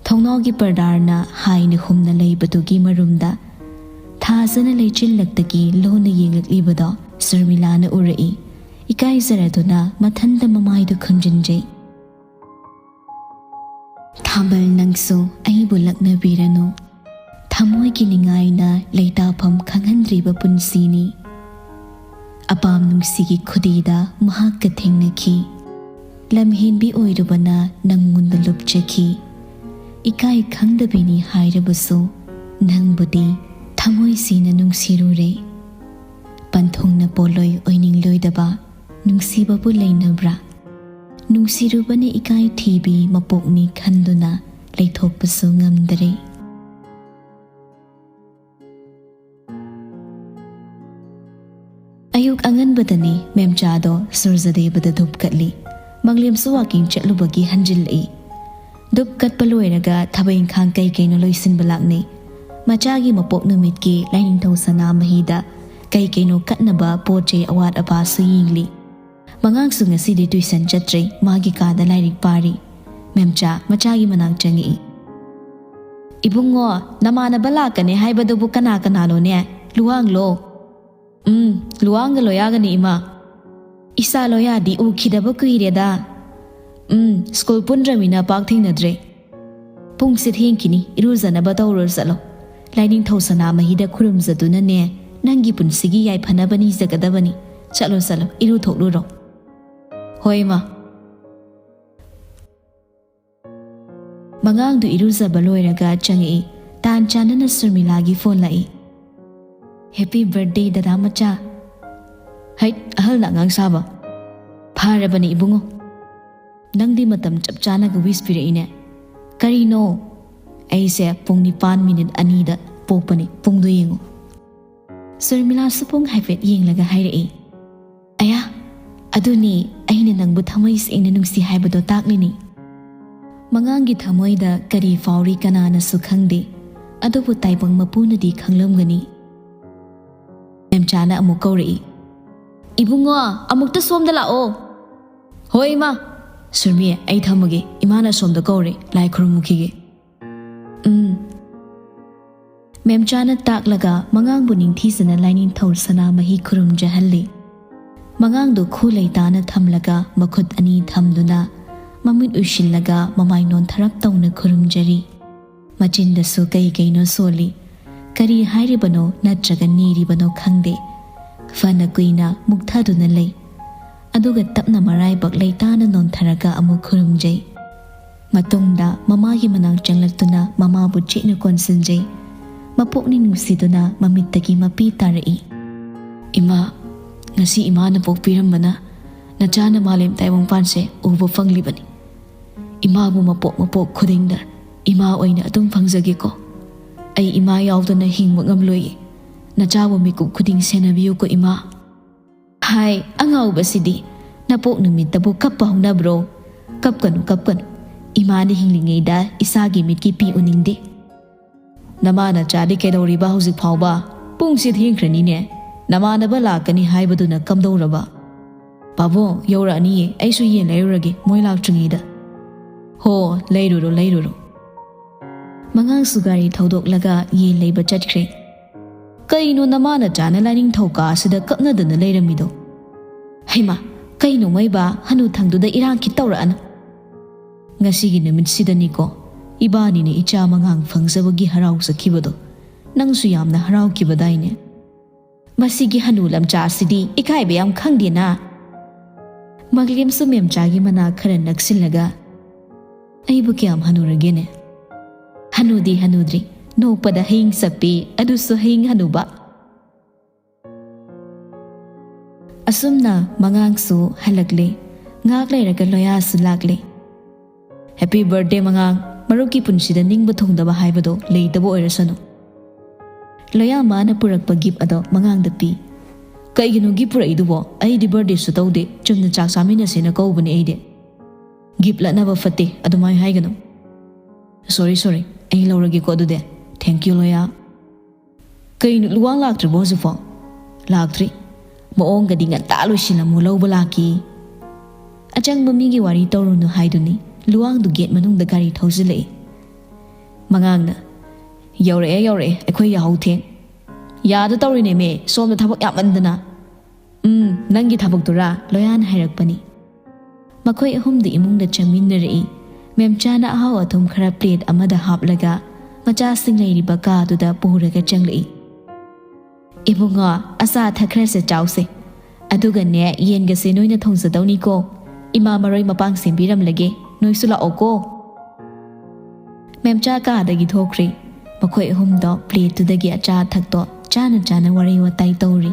ꯊꯣꯡꯅꯥꯎꯒꯤ ꯄꯔꯗꯥꯔꯅ ꯍꯥꯏꯅ ꯍꯨꯝꯅ ꯂꯩꯕꯗꯨꯒꯤ ꯃꯔꯨꯝꯗ ꯊꯥꯖꯅ ꯂꯩꯆꯤꯜꯂꯛꯇꯒꯤ ꯂꯣꯟꯅ ꯌꯦꯡꯂꯛꯂꯤꯕꯗꯣ ꯁꯨꯔꯃꯤꯂꯥꯅ ꯎꯔꯛꯏ꯫ ꯏꯀꯥꯏꯖꯔꯗꯨꯅ ꯃꯊꯟꯇ ꯃꯃꯥꯏꯗꯨ ꯈꯨꯝꯖꯤꯟꯖꯩ꯫ "ꯊꯥꯕꯜ, ꯅꯪꯁꯨ ꯑꯩꯕꯨ ꯂꯛꯅꯕꯤꯔꯅꯨ꯫ ꯊꯃꯣꯏꯒꯤ ꯅꯤꯡꯉꯥꯏꯅ ꯂꯩꯇꯥꯐꯝ ꯈꯪꯍꯟꯗ꯭ꯔꯤꯕ ꯄꯨꯟꯁꯤꯅꯤ꯫" ꯑꯄꯥꯝ ꯅꯨꯡꯁꯤꯒꯤ ꯈꯨꯗꯤꯗ ꯃꯍꯥꯛꯀ ꯊꯦꯡꯅꯈꯤ꯫ ꯂꯝꯍꯦꯟꯕꯤ ꯑꯣꯏꯔꯨꯕꯅ ꯅꯪꯉꯣꯟꯗ ꯂꯨꯞꯆꯈꯤ꯫ ꯏꯀꯥꯏ ꯈꯪꯗꯕꯤꯅꯤ ꯍꯥꯏꯔꯕꯁꯨ, ꯅꯪꯕꯨꯗꯤ ꯊꯃꯣꯏ ꯁꯦꯡꯅ ꯅꯨꯡꯁꯤꯔꯨꯔꯦ꯫ ꯄꯟꯊꯨꯡꯅ ꯄꯣꯂꯣꯏ ꯑꯣꯏꯅꯤꯡꯂꯣꯏꯗꯕ ꯅꯨꯡꯁꯤꯕꯕꯨ ꯂꯩꯅꯕ꯭ꯔꯥ? ꯅꯨꯡꯁꯤꯔꯨꯕꯅ ꯏꯀꯥꯏ ꯊꯤꯕꯤ ꯃꯄꯣꯛꯅꯤ ꯈꯟꯗꯨꯅ ꯂꯩꯊꯣꯛꯄꯁꯨ ꯉꯝꯗꯔꯦ꯫ ꯑꯌꯨꯛ ꯑꯉꯟꯕꯗꯅꯤ ꯃꯦꯝꯆꯥꯗꯣ ꯁꯨꯔꯖꯗꯦꯕꯗ ꯙꯨꯞ ꯀꯠꯂꯤ꯫ ꯃꯪꯂꯦꯝꯁꯨ ꯋꯥꯀꯤꯡ ꯆꯠꯂꯨꯕꯒꯤ ꯍꯟꯖꯤꯜꯂꯛꯏ꯫ ꯙꯨꯞ ꯀꯠꯄ ꯂꯣꯏꯔꯒ ꯊꯕꯛ ꯏꯪꯈꯥꯡ ꯀꯩ ꯀꯩꯅꯣ ꯂꯣꯏꯁꯤꯟꯕ ꯂꯥꯛꯅꯩ꯫ ꯃꯆꯥꯒꯤ ꯃꯄꯣꯛ ꯅꯨꯃꯤꯠꯀꯤ ꯂꯥꯏꯅꯤꯡꯊꯧ ꯁꯅꯥꯃꯍꯤꯗ ꯀꯩ ꯀꯩꯅꯣ ꯀꯠꯅꯕ ꯄꯣꯠ ꯆꯩ ꯑꯋꯥꯠ ꯑꯄꯥꯁꯨ ꯌꯦꯡꯂꯤ꯫ ꯃꯉꯥꯡꯁꯨ ꯉꯁꯤꯗꯤ ꯇ꯭ꯌꯨꯁꯟ ꯆꯠꯇ꯭ꯔꯦ, ꯃꯥꯒꯤ ꯀꯥꯗ ꯂꯥꯏꯔꯤꯛ ꯄꯥꯔꯤ꯫ ꯃꯦꯝꯆꯥ ꯃꯆꯥꯒꯤ ꯃꯅꯥꯛ ꯆꯪꯉꯛꯏ꯫ "ꯏꯕꯨꯡꯉꯣ, ꯅꯃꯥꯟꯅꯕ ꯂꯥꯛꯀꯅꯤ ꯍꯥꯏꯕꯗꯨꯕꯨ ꯀꯅꯥ ꯀꯅꯥꯅꯣꯅꯦ? ꯂꯨꯋꯥꯡꯂꯣ?" "ꯎꯝ, ꯂꯨꯋꯥꯡꯒ ꯂꯣꯌꯥꯒꯅꯤ, ꯏꯃꯥ꯫ ꯏꯆꯥ ꯂꯣꯌꯥꯗꯤ ꯎꯈꯤꯗꯕ ꯀꯨꯏꯔꯦꯗ꯫ ꯎꯝ, ꯁ꯭ꯀꯨꯜ ꯄꯨꯟꯗ꯭ꯔꯃꯤꯅ ꯄꯥꯛ ꯊꯦꯡꯅꯗ꯭ꯔꯦ꯫ ꯄꯨꯡꯁꯦ ꯊꯦꯡꯈꯤꯅꯤ, ꯏꯔꯨꯖꯅꯕ ꯇꯧꯔꯨꯔꯣ ꯆꯠꯂꯣ꯫ ꯂꯥꯏꯅꯤꯡꯊꯧ ꯁꯅꯥꯃꯍꯤꯗ ꯈꯨꯔꯨꯝꯖꯗꯨꯅꯅꯦ, ꯅꯪꯒꯤ ꯄꯨꯟꯁꯤꯒꯤ ꯌꯥꯏꯐꯅꯕ ꯅꯤꯖꯒꯗꯕꯅꯤ꯫ ꯆꯠꯂꯣ, ꯆꯠꯂꯣ, ꯏꯔꯨꯊꯣꯛꯂꯨꯔꯣ꯫" "ꯍꯣꯏ, ꯏꯃꯥ꯫" ꯃꯉꯥꯡꯗꯨ ꯏꯔꯨꯖꯕ ꯂꯣꯏꯔꯒ ꯆꯪꯉꯛꯏ꯫ ꯇꯥꯟ ꯆꯥꯅꯅ ꯁꯨꯔꯃꯤꯂꯥꯒꯤ ꯐꯣꯟ ꯂꯥꯛꯏ꯫ "Happy birthday, ꯗꯗꯥ ꯃꯆꯥ꯫" "ꯍꯩꯠ, ꯑꯍꯜꯅ ꯑꯉꯥꯡ ꯁꯥꯕ꯫ ꯐꯔꯕꯅꯤ ꯏꯕꯨꯡꯉꯣ꯫ ꯅꯪꯗꯤ ꯃꯇꯝ ꯆꯞ ꯆꯥꯅꯒ wish ꯄꯤꯔꯛꯏꯅꯦ꯫ ꯀꯔꯤꯅꯣ?" "ꯑꯩꯁꯦ ꯄꯨꯡ ꯅꯤꯄꯥꯟ ꯃꯤꯅꯤꯠ ꯑꯅꯤꯗ ꯄꯣꯛꯄꯅꯤ, ꯄꯨꯡꯗꯣ ꯌꯦꯡꯉꯨ꯫" ꯁꯨꯔꯃꯤꯂꯥꯁꯨ ꯄꯨꯡ ꯍꯥꯏꯐꯦꯠ ꯌꯦꯡꯂꯒ ꯍꯥꯏꯔꯛꯏ꯫ "ꯑꯌꯥ, ꯑꯗꯨꯅꯤ ꯑꯩꯅ ꯅꯪꯕꯨ ꯊꯃꯣꯏ ꯁꯦꯡꯅ ꯅꯨꯡꯁꯤ ꯍꯥꯏꯕꯗꯣ ꯇꯥꯛꯂꯤꯅꯤ꯫" ꯃꯉꯥꯡꯒꯤ ꯊꯃꯣꯏꯗ ꯀꯔꯤ ꯐꯥꯎꯔꯤ ꯀꯅꯥꯅꯁꯨ ꯈꯪꯗꯦ, ꯑꯗꯨꯕꯨ ꯇꯥꯏꯕꯪ ꯃꯄꯨꯅꯗꯤ ꯈꯪꯂꯝꯒꯅꯤ꯫ ꯃꯦꯝꯆꯥꯅ ꯑꯃꯨꯛ ꯀꯧꯔꯛꯏ꯫ "ꯏꯕꯨꯡꯉꯣ, ꯑꯃꯨꯛꯇ ꯁꯣꯝꯗ ꯂꯥꯛꯑꯣ꯫" "ꯍꯣꯏ, ꯏꯃꯥ꯫" "ꯁꯨꯔꯃꯤ, ꯑꯩ ꯊꯝꯃꯒꯦ, ꯏꯃꯥꯅ ꯁꯣꯝꯗ ꯀꯧꯔꯦ, ꯂꯥꯏ ꯈꯨꯔꯨꯝꯃꯨꯈꯤꯒꯦ꯫" "ꯎꯝ꯫" ꯃꯦꯝꯆꯥꯅ ꯇꯥꯛꯂꯒ ꯃꯉꯥꯡꯕꯨ ꯅꯤꯡꯊꯤꯖꯅ ꯂꯥꯏꯅꯤꯡꯊꯧ ꯁꯅꯥꯃꯍꯤ ꯈꯨꯔꯨꯝꯖꯍꯜꯂꯤ꯫ ꯃꯉꯥꯡꯗꯨ ꯈꯨ ꯂꯩꯇꯥꯅ ꯊꯝꯂꯒ ꯃꯈꯨꯠ ꯑꯅꯤ ꯊꯝꯗꯨꯅ ꯃꯃꯤꯠ ꯎꯏꯁꯤꯜꯂꯒ ꯃꯃꯥꯏ ꯅꯣꯟꯊꯔꯞ ꯇꯧꯅ ꯈꯨꯔꯨꯝꯖꯔꯤ꯫ ꯃꯆꯤꯟꯗꯁꯨ ꯀꯩ ꯀꯩꯅꯣ ꯁꯣꯜꯂꯤ꯫ ꯀꯔꯤ ꯍꯥꯏꯔꯤꯕꯅꯣ ꯅꯠꯇ꯭ꯔꯒ ꯅꯤꯔꯤꯕꯅꯣ ꯈꯪꯗꯦ꯫ ꯐꯅ ꯀꯨꯏꯅ ꯃꯨꯛꯊꯗꯨꯅ ꯂꯩ꯫ ꯑꯗꯨꯒ ꯇꯞꯅ ꯃꯔꯥꯏꯕꯛ ꯂꯩꯇꯥꯅ ꯅꯣꯟꯊꯔꯒ ꯑꯃꯨꯛ ꯈꯨꯔꯨꯝꯖꯩ꯫ ꯃꯇꯨꯡꯗ ꯃꯃꯥꯒꯤ ꯃꯅꯥꯛ ꯆꯪꯂꯛꯇꯨꯅ ꯃꯃꯥꯕꯨ ꯆꯦꯠꯅ ꯀꯣꯟꯁꯤꯟꯖꯩ꯫ ꯃꯄꯨꯛꯅꯤꯡ ꯅꯨꯡꯁꯤꯗꯨꯅ ꯃꯃꯤꯠꯇꯒꯤ ꯃꯄꯤ ꯇꯥꯔꯛꯏ꯫ "ꯏꯃꯥ, ꯉꯁꯤ ꯏꯃꯥꯅ ꯄꯣꯛꯄꯤꯔꯝꯕꯅ ꯅꯆꯥꯅ ꯃꯥꯂꯦꯝ ꯇꯥꯏꯕꯪꯄꯥꯟꯁꯦ ꯎꯕ ꯐꯪꯂꯤꯕꯅꯤ꯫ ꯏꯃꯥꯕꯨ ꯃꯄꯣꯛ ꯃꯄꯣꯛ ꯈꯨꯗꯤꯡꯗ ꯏꯃꯥ ꯑꯣꯏꯅ ꯑꯗꯨꯝ ꯐꯪꯖꯒꯦꯀꯣ꯫ ꯑꯩ ꯏꯃꯥ ꯌꯥꯎꯗꯅ ꯍꯤꯡꯕ ꯉꯝꯂꯣꯏꯌꯦ꯫ ꯅꯆꯥꯕꯨ ꯃꯤꯀꯨꯞ ꯈꯨꯗꯤꯡ ꯁꯦꯟꯅꯕꯤꯌꯨꯀꯣ, ꯏꯃꯥ꯫" "ꯍꯥꯏ, ꯑꯉꯥꯎꯕꯁꯤꯗꯤ, ꯅꯄꯣꯛ ꯅꯨꯃꯤꯠꯇꯕꯨ ꯀꯞꯄ ꯍꯧꯅꯕ꯭ꯔꯣ? ꯀꯞꯀꯅꯨ, ꯀꯞꯀꯅꯨ꯫ ꯏꯃꯥꯅ ꯍꯤꯡꯂꯤꯉꯩꯗ ꯏꯆꯥꯒꯤ ꯃꯤꯠꯀꯤ ꯄꯤ ꯎꯅꯤꯡꯗꯦ꯫" "ꯅꯃꯥ ꯅꯆꯥꯗꯤ ꯀꯩꯗꯧꯔꯤꯕ ꯍꯧꯖꯤꯛ ꯐꯥꯎꯕ? ꯄꯨꯡꯁꯦ ꯊꯦꯡꯈ꯭ꯔꯅꯤꯅꯦ꯫" "ꯅꯃꯥꯟꯅꯕ ꯂꯥꯛꯀꯅꯤ ꯍꯥꯏꯕꯗꯨꯅ ꯀꯝꯗꯧꯔꯕ?" "ꯄꯥꯕꯨꯡ, ꯌꯧꯔꯛꯑꯅꯤꯌꯦ, ꯑꯩꯁꯨ ꯌꯦꯟ ꯂꯩꯔꯨꯔꯒꯦ ꯃꯣꯏ ꯂꯥꯛꯇ꯭ꯔꯤꯉꯩꯗ"꯫ "ꯍꯣ, ꯂꯩꯔꯨꯔꯣ, ꯂꯩꯔꯨꯔꯣ"꯫ ꯃꯉꯥꯡꯁꯨ ꯒꯥꯔꯤ ꯊꯧꯗꯣꯛꯂꯒ ꯌꯦꯟ ꯂꯩꯕ ꯆꯠꯈ꯭ꯔꯦ꯫ ꯀꯩꯅꯣ ꯅꯃꯥ ꯅꯆꯥꯅ ꯂꯥꯏꯅꯤꯡꯊꯧ ꯀꯥꯁꯤꯗ ꯀꯞꯅꯗꯅ ꯂꯩꯔꯝꯃꯤꯗꯣ? ꯍꯩꯃꯥ, ꯀꯩꯅꯣ ꯃꯣꯏꯕꯥ ꯍꯅꯨꯊꯪꯗꯨꯗ ꯏꯔꯥꯡ ꯈꯤꯠ ꯇꯧꯔꯛꯑꯅꯨ꯫ ꯉꯁꯤꯒꯤ ꯅꯨꯃꯤꯠꯁꯤꯗꯅꯤꯀꯣ ꯏꯕꯥꯅꯤꯅ ꯏꯆꯥ ꯃꯉꯥꯡ ꯐꯪꯖꯕꯒꯤ ꯍꯔꯥꯎꯖꯈꯤꯕꯗꯣ꯫ ꯅꯪꯁꯨ ꯌꯥꯝꯅ ꯍꯔꯥꯎꯈꯤꯕꯗꯥꯏꯅꯦ? ꯃꯁꯤꯒꯤ ꯍꯅꯨ ꯂꯝꯆꯥꯁꯤꯗꯤ ꯏꯀꯥꯏꯕ ꯌꯥꯝ ꯈꯪꯗꯦꯅ꯫ ꯃꯥꯂꯦꯝꯁꯨ ꯃꯦꯝꯆꯥꯒꯤ ꯃꯅꯥꯛ ꯈꯔ ꯅꯛꯁꯤꯜꯂꯒ, "ꯑꯩꯕꯨ ꯀꯌꯥꯝ ꯍꯅꯨꯔꯒꯦꯅꯦ?" "ꯍꯅꯨꯗꯤ ꯍꯅꯨꯗ꯭ꯔꯤ, ꯅꯣꯛꯄꯗ ꯍꯌꯤꯡ ꯆꯞꯄꯤ, ꯑꯗꯨꯁꯨ ꯍꯌꯤꯡ ꯍꯅꯨꯕ"꯫ ꯑꯁꯨꯝꯅ ꯃꯉꯥꯡꯁꯨ ꯍꯜꯂꯛꯂꯦ꯫ ꯉꯥꯏꯍꯥꯛ ꯂꯩꯔꯒ ꯂꯣꯌꯥꯁꯨ ꯂꯥꯛꯂꯦ꯫ "Happy birthday ꯃꯉꯥꯡ, ꯃꯔꯨꯞꯀꯤ ꯄꯨꯟꯁꯤꯗ ꯅꯤꯡꯕ ꯊꯨꯡꯗꯕ ꯍꯥꯏꯕꯗꯣ ꯂꯩꯇꯕ ꯑꯣꯏꯔꯁꯅꯨ"꯫ ꯂꯣꯌꯥ ꯃꯥꯅ ꯄꯨꯔꯛꯄ gift ꯑꯗꯣ ꯃꯉꯥꯡꯗ ꯄꯤ꯫ "ꯀꯩꯒꯤꯅꯣ gift ꯄꯨꯔꯛꯏꯗꯨꯕꯣ? ꯑꯩꯗꯤ birthdayꯁꯨ ꯇꯧꯗꯦ, ꯆꯨꯝꯅ ꯆꯥꯛ ꯆꯥꯃꯤꯟꯅꯁꯦꯅ ꯀꯧꯕꯅꯦ ꯑꯩꯗꯤ꯫ Gift ꯂꯠꯅꯕ ꯐꯠꯇꯦ, ꯑꯗꯨꯃꯥꯏ ꯍꯥꯏꯒꯅꯨ"꯫ "Sorry, sorry, ꯑꯩ ꯂꯧꯔꯒꯦꯀꯣ ꯑꯗꯨꯗꯤ꯫ Thank you ꯂꯣꯌꯥ"꯫ "ꯀꯩꯅꯣ, ꯂꯨꯋꯥꯡ ꯂꯥꯛꯇ꯭ꯔꯤꯕꯣ ꯍꯧꯖꯤꯛꯐꯥꯎ?" "ꯂꯥꯛꯇ꯭ꯔꯤ꯫ ꯃꯑꯣꯡꯒꯗꯤ ꯉꯟꯇꯥ ꯂꯣꯏꯁꯤꯜꯂꯝꯃꯨ ꯂꯧꯕ ꯂꯥꯛꯀꯦ"꯫ ꯑꯆꯪꯕ ꯃꯤꯒꯤ ꯋꯥꯔꯤ ꯇꯧꯔꯨꯅꯨ ꯍꯥꯏꯗꯨꯅꯤ꯫ ꯂꯨꯋꯥꯡꯗꯨ gate ꯃꯅꯨꯡꯗ ꯒꯥꯔꯤ ꯊꯧꯖꯤꯜꯂꯛꯏ꯫ ꯃꯉꯥꯡꯅ, "ꯌꯧꯔꯛꯑꯦ, ꯌꯧꯔꯛꯑꯦ, ꯑꯩꯈꯣꯏ ꯌꯥꯍꯧ ꯊꯦꯡ"꯫ "ꯌꯥꯗ ꯇꯧꯔꯤꯅꯦꯃꯦ, ꯁꯣꯝꯗ ꯊꯕꯛ ꯌꯥꯝꯃꯟꯗꯅ"꯫ "ꯎꯝ, ꯅꯪꯒꯤ ꯊꯕꯛꯇꯨꯔꯥ?" ꯂꯣꯌꯥꯅ ꯍꯥꯏꯔꯛꯄꯅꯤ꯫ ꯃꯈꯣꯏ ꯑꯍꯨꯝꯗꯤ ꯏꯃꯨꯡꯗ ꯆꯪꯃꯤꯟꯅꯔꯛꯏ꯫ ꯃꯦꯝꯆꯥꯅ ꯑꯍꯥꯎ ꯑꯊꯨꯝ ꯈꯔ plate ꯑꯃꯗ ꯍꯥꯞꯂꯒ ꯃꯆꯥꯁꯤꯡ ꯂꯩꯔꯤꯕ ꯀꯥꯗꯨꯗ ꯄꯨꯔꯒ ꯆꯪꯂꯛꯏ꯫ "ꯏꯕꯨꯡꯉꯣ, ꯑꯆꯥ ꯑꯊꯛ ꯈꯔꯁꯦ ꯆꯥꯎꯁꯦ꯫ ꯑꯗꯨꯒꯅꯦ, ꯌꯦꯟꯒꯁꯦ ꯅꯣꯏꯅ ꯊꯣꯡꯖꯗꯧꯅꯤꯀꯣ꯫ ꯏꯃꯥ ꯃꯔꯣꯏ ꯃꯄꯥꯡ ꯁꯦꯝꯕꯤꯔꯝꯂꯒꯦ, ꯅꯣꯏꯁꯨ ꯂꯥꯛꯑꯣꯀꯣ"꯫ ꯃꯦꯝꯆꯥ ꯀꯥꯗꯒꯤ ꯊꯣꯛꯈ꯭ꯔꯦ꯫ ꯃꯈꯣꯏ ꯑꯍꯨꯝꯗꯣ plateꯇꯨꯗꯒꯤ ꯑꯆꯥ ꯑꯊꯛꯇꯣ ꯆꯥꯅ ꯆꯥꯅ ꯋꯥꯔꯤ ꯋꯥꯇꯥꯏ ꯇꯧꯔꯤ꯫